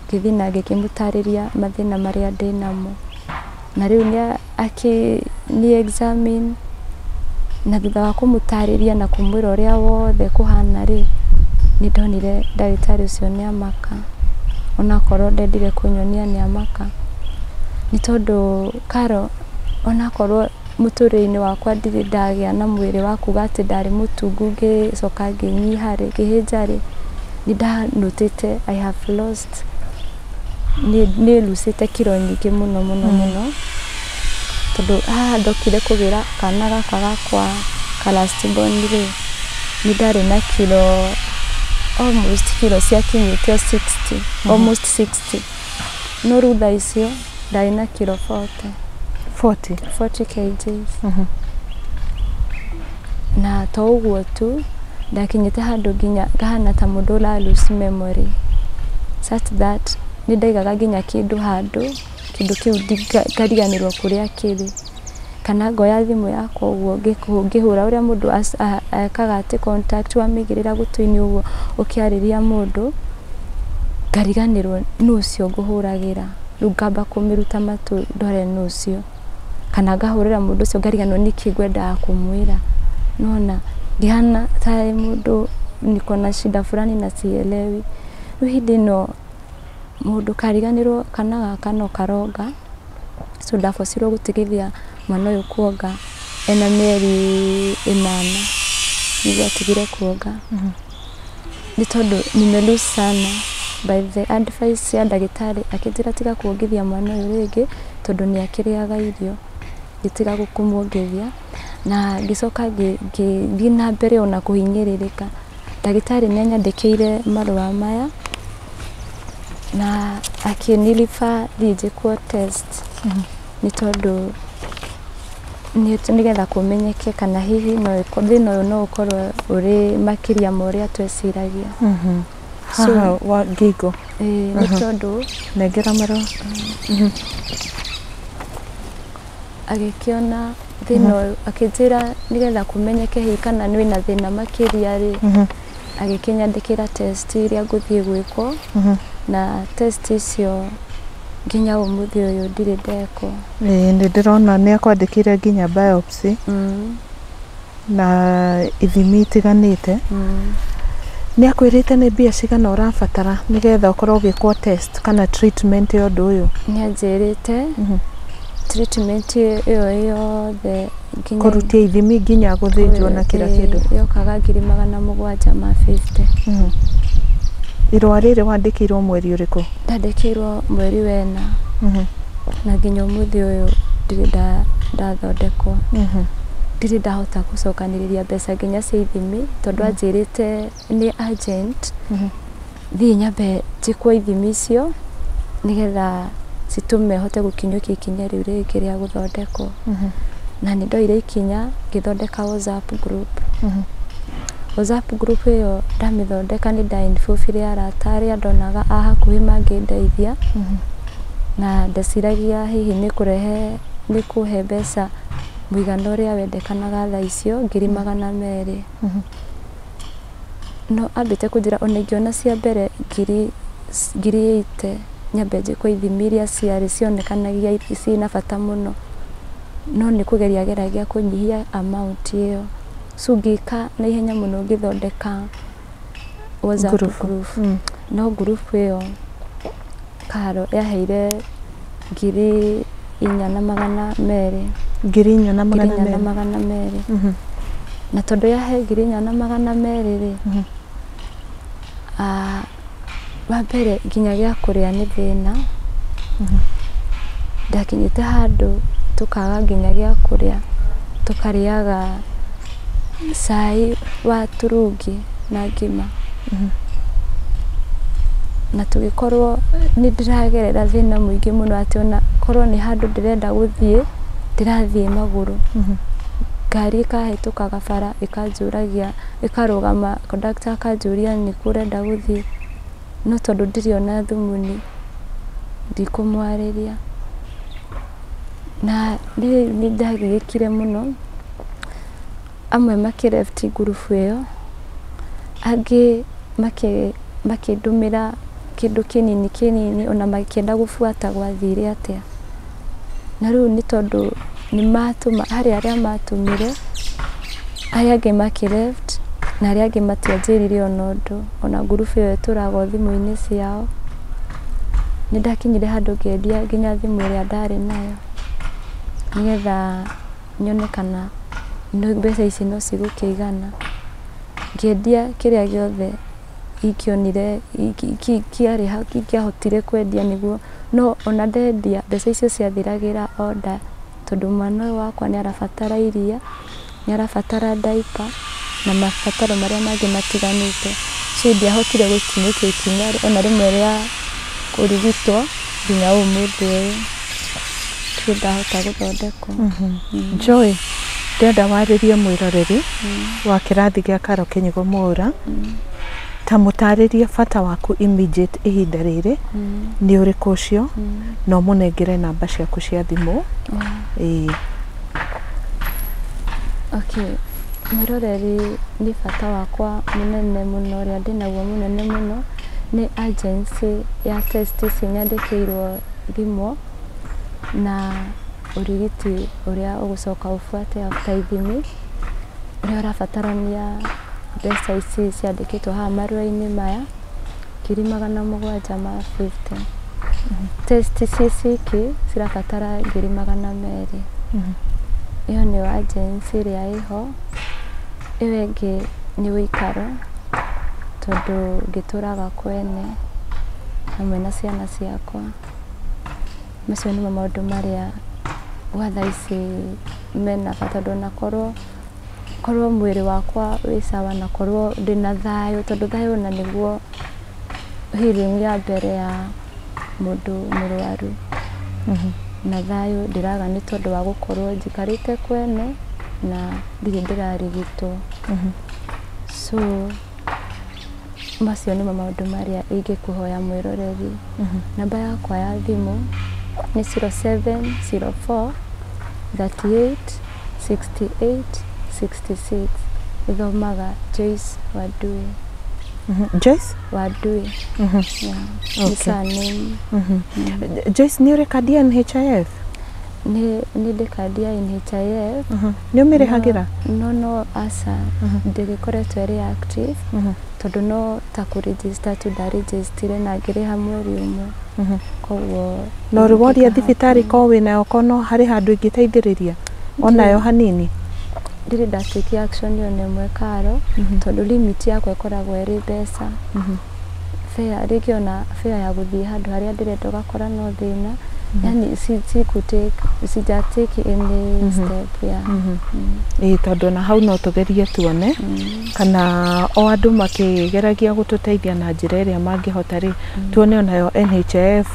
ngĩthiĩ na ngĩkĩmũtarĩria mathĩna marĩa ndĩnamo, na rĩu nĩ akĩ nĩ examine, na thutha wa kũmũtarĩria na kũmwĩra ũrĩa wothe kũhana rĩ, nĩ ndonire ndagĩtarĩ ũcio nĩ amaka, onakorwo ndendire kũnyonia nĩ amaka, nĩ tondũ Karo, onakorwo mũtũrĩre-inĩ wakwa ndirĩ ndagĩa na mwĩrĩ wa kuga atĩ ndarĩ mũtungu ngĩcoka ngĩnyiha rĩ, ngĩhĩnja rĩ, nĩ ndanotĩte I have lost, nĩ lucĩte kiro nyingĩ mũno mũno mũno, tondũ haha ndokire kũgĩra kana gaka gakwa ka last born rĩ, nĩ ndarĩ na kiro almost kiro ciakinyĩte o 60, almost 60, no rĩu thaa icio ndarĩ na kiro 40. 40? 40 kgs. Na to ũguo tu, ndakinyĩte handũ nginya ngahana ta mũndũ ũra lose memory, such that nĩ ndaigaga nginya kĩndũ handũ, kĩndũ kĩu ngariganĩrwo kũrĩa kĩrĩ, kana ngoya thimũ yakwa ũguo ngĩhũra ũrĩa mũndũ ekaga atĩ contact wamĩigĩrĩra gũtũ-inĩ ũguo ũkĩarĩria mũndũ, ngariganĩrwo nũ ũcio ngũhũragĩra. Rĩu ngamba kũmĩruta matũ ndore nũ ũcio, kana ngahũrĩra mũndũ ũcio ngariganĩrwo nĩkĩ ngwendaga kũmwĩra. Nona ngĩhana tarĩ mũndũ niko na shida fulani na sielewi. Rĩu hĩndĩ ĩno mũndũ kariganĩrwo kana gaka no karonga, so ndabocirwo gũtigithia mwana ũyũ kuonga ena mĩeri 8 nĩguo atigire kuonga, nĩ tondũ nime lose sana. By the advice ya ndagĩtarĩ, akĩnjĩra tiga kuongithia mwana ũyũ rĩngĩ tondũ nĩ akĩrĩaga irio. Ngĩtiga gũkũmuongithia na ngĩcoka ngĩthiĩ na mbere ona kũhinyĩrĩrĩka. Ndagĩtarĩ nĩ anyandĩkĩire marũa maya na akĩniriba thiĩ njĩkwo test nĩ tondũ nĩgetha kũmenyeke kana hihi no thĩna ũyũ no ũkorwo ũrĩ makĩria ma ũrĩa tweciragia. Haha wa ngingo. Ĩĩ, nĩ tondũ nengera marũa. Agĩkĩona thĩna ũyũ akĩnjĩra nĩgetha kũmenyeke hihi kana wĩna thĩna makĩria rĩ, agĩkĩnyandĩkĩra test iria ngũthiĩ gwĩkwo na test icio nginya ũmũthĩ ũyũ ndirĩ ndekwo. Ĩĩ, nĩ ndĩrona nĩ akwandĩkĩire nginya biopsy na ithimi itiganĩte. Nĩ akwĩrĩte nĩ mbia cigana ũrabatara nĩgetha ũkorwo ũgĩkwo test kana treatment ya ũndũ ũyũ? Nĩ anjĩrĩte treatment ĩyo yothe nginya kũrutia ithimi nginya gũthĩnjwo na kila kĩndũ. Yokaga 750,000. Irũa rĩrĩ wandĩkĩirwo mweri ũrĩkũ? Ndandĩkĩirwo mweri wena na nginya ũmũthĩ ũyũ ndirĩ ndathondekwo. Ndirĩ ndahota gũcokanĩrĩria mbeca nginya cia ithimi tondũ anjĩrĩte nĩ urgent thiĩ nyambe njĩkwo ithimi icio nĩgetha citũme hote gũkinyũkia ikinya rĩu rĩngĩ rĩa gũthondekwo. Na nĩ ndoire ikinya ngĩthondeka WhatsApp group. WhatsApp group ĩyo ndamĩthondeka nĩ nda-involve arata arĩa ndonaga a hakuhĩ mangĩndeithia na ndeciragia hihi nĩ kũrehe nĩ kũhe mbeca mũigana ũrĩa wendekanaga thaa icio 200,000. No ambĩte kũnjĩra ona ingĩona cia mbere 80,000 nyambe njĩkwo ithimi iria ciarĩ cionekanagia ciĩna bata mũno, no nĩ kũgeria geragia kũnyihia amount ĩyo. So ngĩka na ihenya mũno ngĩthondeka WhatsApp group. No group ĩyo Karo yaheire 4,200. 4,200. 4,200. Na tondũ yahe 4,200 rĩ, wa mbere nginya gĩa kũrĩa nĩ thĩna. Ndakinyĩte handũ tũkaga nginya gĩa kũrĩa, tũkarĩaga cai wa turungi na ngima. Na tũgĩkorwo nĩ ndĩragerera thĩna mũingĩ mũno atĩ ona korwo nĩ handũ ndĩrenda gũthiĩ ndĩrathiĩ magũrũ. Ngari ĩkahĩtũkaga bara ĩkanjũragia ĩkarũgama conductor akanjũria nĩkũ ũrenda gũthiĩ, no tondũ ndirĩ ona thumuni ndikũmwarĩria. Na nĩ ndagiĩkire mũno, amwe makĩ-left ngurubu ĩyo, angĩ makĩndũmĩra kĩndũ kĩnini kĩnini ona makĩenda gũbuata gwathire atĩa. Na rĩu nĩ tondũ nĩ matũma harĩ arĩa matũmire, arĩa angĩ makĩ-left na arĩa angĩ matianjĩrire ona ũndũ, ona ngurubu ĩyo ĩtũraga o thimũ-inĩ ciao. Nĩ ndakinyire handũ ngĩendia nginya thimũ ĩrĩa ndarĩ nayo nĩgetha nyone kana mbeca ici no cigũkĩigana. Ngĩendia kĩrĩa gĩothe ingĩonire ingĩahotire kwendia nĩguo, no ona ndendia mbeca icio ciathiragĩra order tondũ mwana ũyũ wakwa nĩ arabatara iria, nĩ arabatara diaper na mabataro marĩa mangĩ matiganĩte. So ndiahotire gũkinyũkia ikinya ona rĩmwe rĩa kũrigitwo nginya ũmũthĩ ũyũ ndirĩ ndahota gũthondekwo. Joy, ndĩrenda warĩrie mwĩroreri wa kĩrathi gĩa Karo Kĩnyugo Mwaũra ta mũtarĩrie bata waku immediate ihinda rĩrĩ nĩ ũrĩkũ ũcio na ũmũnengere namba ciaku cia thimũ. Ĩĩ. Okay, mwĩroreri nĩ bata wakwa mũnene mũno ũrĩa ndĩnaguo mũnene mũno nĩ agency ya test ici nyandĩkĩirwo thimũ na ũrigiti ũrĩa ũgũcoka ũbuate after ithimi ũrĩa ũrabatarania mbeca ici ciandĩkĩtwo haha marũa-inĩ maya 750,000. Test ici ciki cirabatara 200,000. Ĩyo nĩyo agency ĩrĩa ĩho. Ĩyo ĩngĩ nĩ ũikaro tondũ ngĩtũraga kwene hamwe na ciana ciakwa. Macio nĩmo maũndũ marĩa Gwa thaa ici mena bata tondũ ona korwo mwĩrĩ wakwa wĩ sawa na korwo ndĩna thayũ, tondũ thayũ ona nĩguo healing ya mbere ya mũndũ mũrwaru. Na thayũ ndĩraga nĩ tondũ wa gũkorwo njikarĩte kwene na ndirĩ ndĩrarigitwo. So macio nĩmo maũndũ marĩa ingĩkũhoya mwĩroreri. Namba yakwa ya thimũ nĩ 0704 38 68 66. Ĩthomaga Joyce Wandui. Joyce Wandui. Yeah. Okay. Nĩ surname. Joyce, nĩ ũrĩ kandi ya NHIF? Nĩ ndĩ kandi ya NHIF. Nĩ ũmĩrĩhagĩra? No aca, ndĩgĩkoretwo ĩrĩ active tondũ no ta kũregister tu ndaregistire na ngĩrĩha mweri ũmwe. Koguo no rĩ woria thibitarĩ ko wĩnayo ko no harĩ handũ ĩngĩteithĩrĩria onayo hanini? Ndirĩ ndatake action ona ĩmwe karo, tondũ limit yakwa ĩkoragwo ĩrĩ mbeca. Fare rĩngĩ ona fare ya gũthiĩ handũ harĩa ndĩrenda ũgakora no thĩna. Yani sija take any step ya. Ĩĩ, tondũ ona hau no tũgerie tuone kana o andũ makĩgeragia gũtũteithia na njĩra ĩrĩa mangĩhota rĩ, tuone onayo NHIF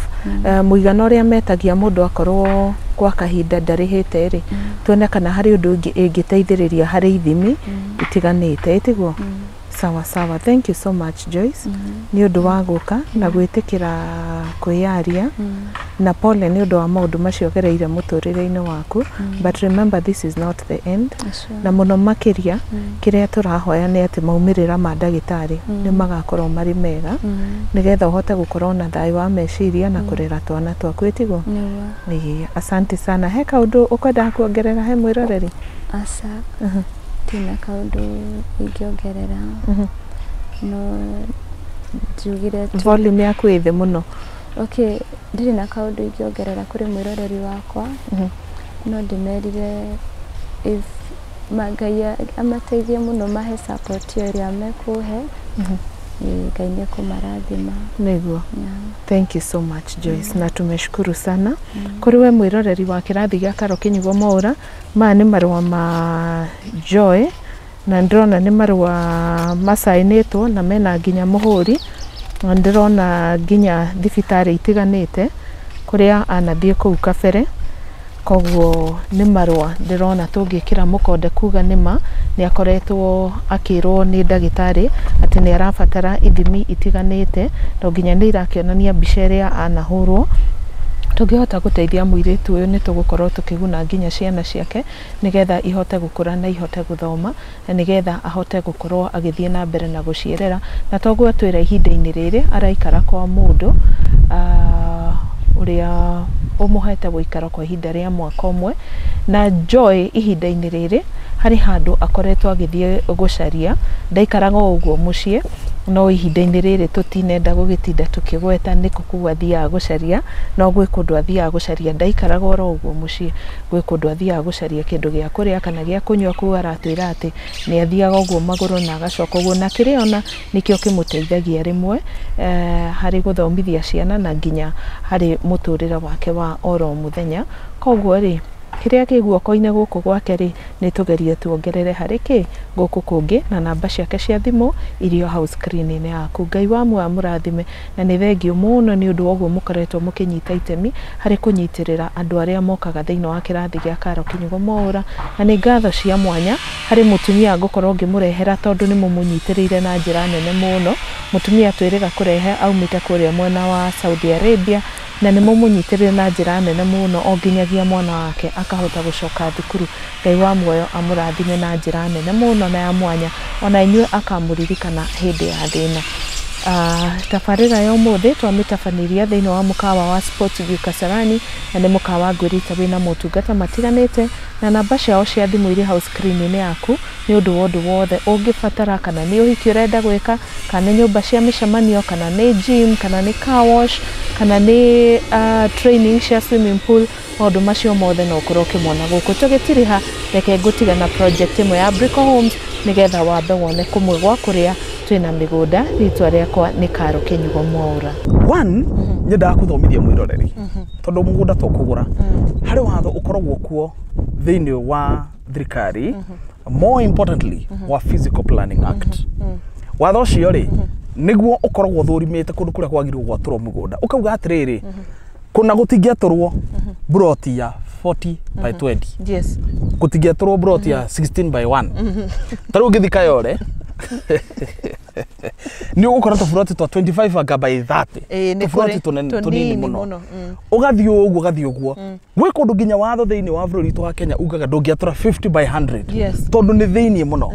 mũigana ũrĩa metagia mũndũ akorwo kwa kahinda ndarĩhĩte rĩ, tuone kana harĩ ũndũ ĩngĩteithĩrĩria harĩ ithimi itiganĩte, ĩtiguo? Sawa sawa, thank you so much Joyce nĩ ũndũ wa gũka na gwĩtĩkĩra kwĩyaria, na pole nĩ ũndũ wa maũndũ macio ũgereire mũtũrĩre-inĩ waku, but remember this is not the end. Na mũno makĩria kĩrĩa tũrahoya nĩ atĩ maumĩrĩra ma ndagĩtarĩ nĩ magakorwo marĩ mega, nĩgetha ũhote gũkorwo na thayũ wa meciria na kũrera twana twaku, ĩtiguo? Ĩĩ, asante sana. He kaũndũ ũkwendaga kuongerera he mwĩroreri? Aca, ndina kaũndũ ingĩongerera. No njugire tu Volume yaku ĩ thĩ mũno. Okay, ndirĩ na kaũndũ ingĩongerera kũrĩ mwĩroreri wakwa. No ndĩmerire if Ngai amateithie mũno, mahe support ĩyo ĩrĩa mekũhe, Ngai nĩ ekũmarathima. Nĩguo. Thank you so much Joyce, na tumeshukuru sana. Kũrĩ we mwĩroreri wa kĩrathi gĩa Karo Kĩnyugo Mwaũra, maya nĩ marũa ma Joy, na ndĩrona nĩ marũa macainĩtwo na mena nginya mũhũri, na ndĩrona nginya thibitarĩ itiganĩte kũrĩa anathiĩ kũu kabere. Koguo nĩ marũa ndĩrona tũngĩkĩra mũkonde kuga nĩma nĩ akoretwo akĩrwo nĩ ndagĩtarĩ atĩ nĩ arabatara ithimi itiganĩte, no nginya nĩ irakĩonania mbica ĩrĩa anahũrwo. Tũngĩhota gũteithia mũirĩtu ũyũ nĩ tũgũkorwo tũkĩguna nginya ciana ciake nĩgetha ihote gũkũra na ihote gũthoma, na nĩgetha ahote gũkorwo agĩthiĩ na mbere na gũcierera. Na toguo atwĩra ihinda-inĩ rĩrĩ araikara kwa mũndũ ũrĩa ũmũhete gũikara kwa ihinda rĩa mwaka ũmwe. Na Joy ihinda-inĩ rĩrĩ harĩ handũ akoretwo agĩthiĩ gũcaria, ndaikaraga o ũguo mũciĩ, no ihinda-inĩ rĩrĩ tũtinenda gũgĩtinda tũkĩgweta nĩkũ kũu athiaga gũcaria, no gwĩ kũndũ athiaga gũcaria, ndaikaraga oro ũguo mũciĩ, gwĩ kũndũ athiaga gũcaria kĩndũ gĩa kũrĩa kana gĩa kũnyua. Kũu aratwĩra atĩ nĩ athiaga ũguo magũrũ na agacoka ũguo, na kĩrĩa ona nĩkĩo kĩmũteithagia rĩmwe harĩ gũthomithia ciana na nginya harĩ mũtũrĩre wake wa oro mũthenya. Koguo rĩ, kĩrĩa kĩ guoko-inĩ gũkũ gwake rĩ, nĩ tũgerie tuongerere harĩ kĩ gũkũ kũngĩ, na namba ciake cia thimũ irio hau screen-inĩ yaku. Ngai wa muoyo amũrathime, na nĩ thengiũ mũno nĩ ũndũ wa ũguo mũkoretwo mũkĩnyita itemi harĩ kũnyitĩrĩra andũ arĩa mokaga thĩinĩ wa kĩrathi gĩa Karo Kĩnyugo Mwaũra. Na nĩ ngatho cia mwanya harĩ mũtumia ngũkorwo ngĩmũrehera tondũ nĩ mũmũnyitĩrĩire na njĩra nene mũno. Mũtumia twĩrĩga kũrehe aumĩte kũrĩa mwena wa Saudi Arabia, na nĩ mũmũnyitĩrĩire na njĩra nene mũno o nginyagia mwana wake akahota gũcoka thukuru. Ngai wa muoyo amũrathime na njĩra nene mũno na ya mwanya, ona inyuĩ akamũririkana hĩndĩ ya thĩna. Tabarĩra ya ũmũthĩ twamĩtabaniria thĩinĩ wa mũkawa wa Sports View Kasarani, na nĩ mũkawa ngwĩrĩte wĩna motungata matiganĩte, na namba ciao cia thimũ irĩ hau screen-inĩ yaku nĩ ũndũ wa ũndũ wothe ũngĩbatara, kana nĩ ũhiki ũrenda gwĩka, kana nĩ nyũmba cia mĩcemanio, kana nĩ gym, kana nĩ car wash, kana nĩ training cia swimming pool. Maũndũ macio mothe no ũkorwo ũkĩmona gũkũ. Tũgĩtiriha, reke ngũtiga na project ĩmwe ya Brico Homes nĩgetha wambe wone kũmwe gwa kũrĩa Twĩna mĩgũnda. Rĩtwa rĩakwa nĩ Karo Kĩnyugo Mwaũra. One, nyendaga kũthomithia mwĩroreri, tondũ mũgũnda to kũgũra. Harĩ watho ũkoragwo kuo thĩinĩ wa thirikari, more importantly wa Physical Planning Act. Watho ũcio rĩ, nĩguo ũkoragwo ũthũrimĩte kũndũ kũrĩa kwagĩrĩirwo gwatũrwo mũgũnda, ũkauga atĩrĩrĩ, kũna gũtingĩatũrwo buroti ya 40 by 20, gũtingĩatũrwo buroti ya 16 by 1. Ta rĩu ũngĩthi Kayore, nĩ ũgũkora tũburoti twa 25 anga by 30. Ĩĩ, nĩ tũburoti kũrĩ tũnene, tũnini tũnini mũno. Mũno. Ũgathiĩ ũguo, ũgathiĩ ũguo, gwĩ kũndũ nginya watho thĩinĩ wa bũrũri witũ wa Kenya ugaga ndũngĩatũra 50 by 100, tondũ nĩ thĩinĩ mũno.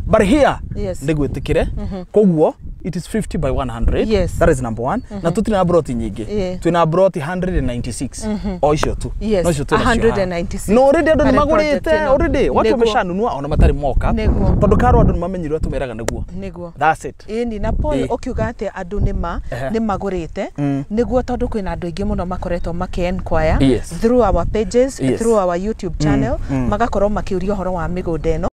But here nĩ gwĩtĩkĩre, koguo it is 50 by 100. That is number one. Na tũtirĩ na broti nyingĩ. Twĩna broti 196, o icio tu. No icio twĩnacio haha. 196. No already andũ nĩ Harĩ project magũrĩte ĩno. already, watu wameshanunua ona matarĩ moka, tondũ karwo andũ nĩ mamenyire ũrĩa tũmeraga nĩguo. That's it. Ĩni na Paul, ũkiuga atĩ andũ nĩma nĩ magũrĩte, nĩguo, tondũ kwĩna andũ aingĩ mũno makoretwo makĩ enquire through our pages, through our YouTube channel, magakorwo makĩũria ũhoro wa mĩgũnda ĩno.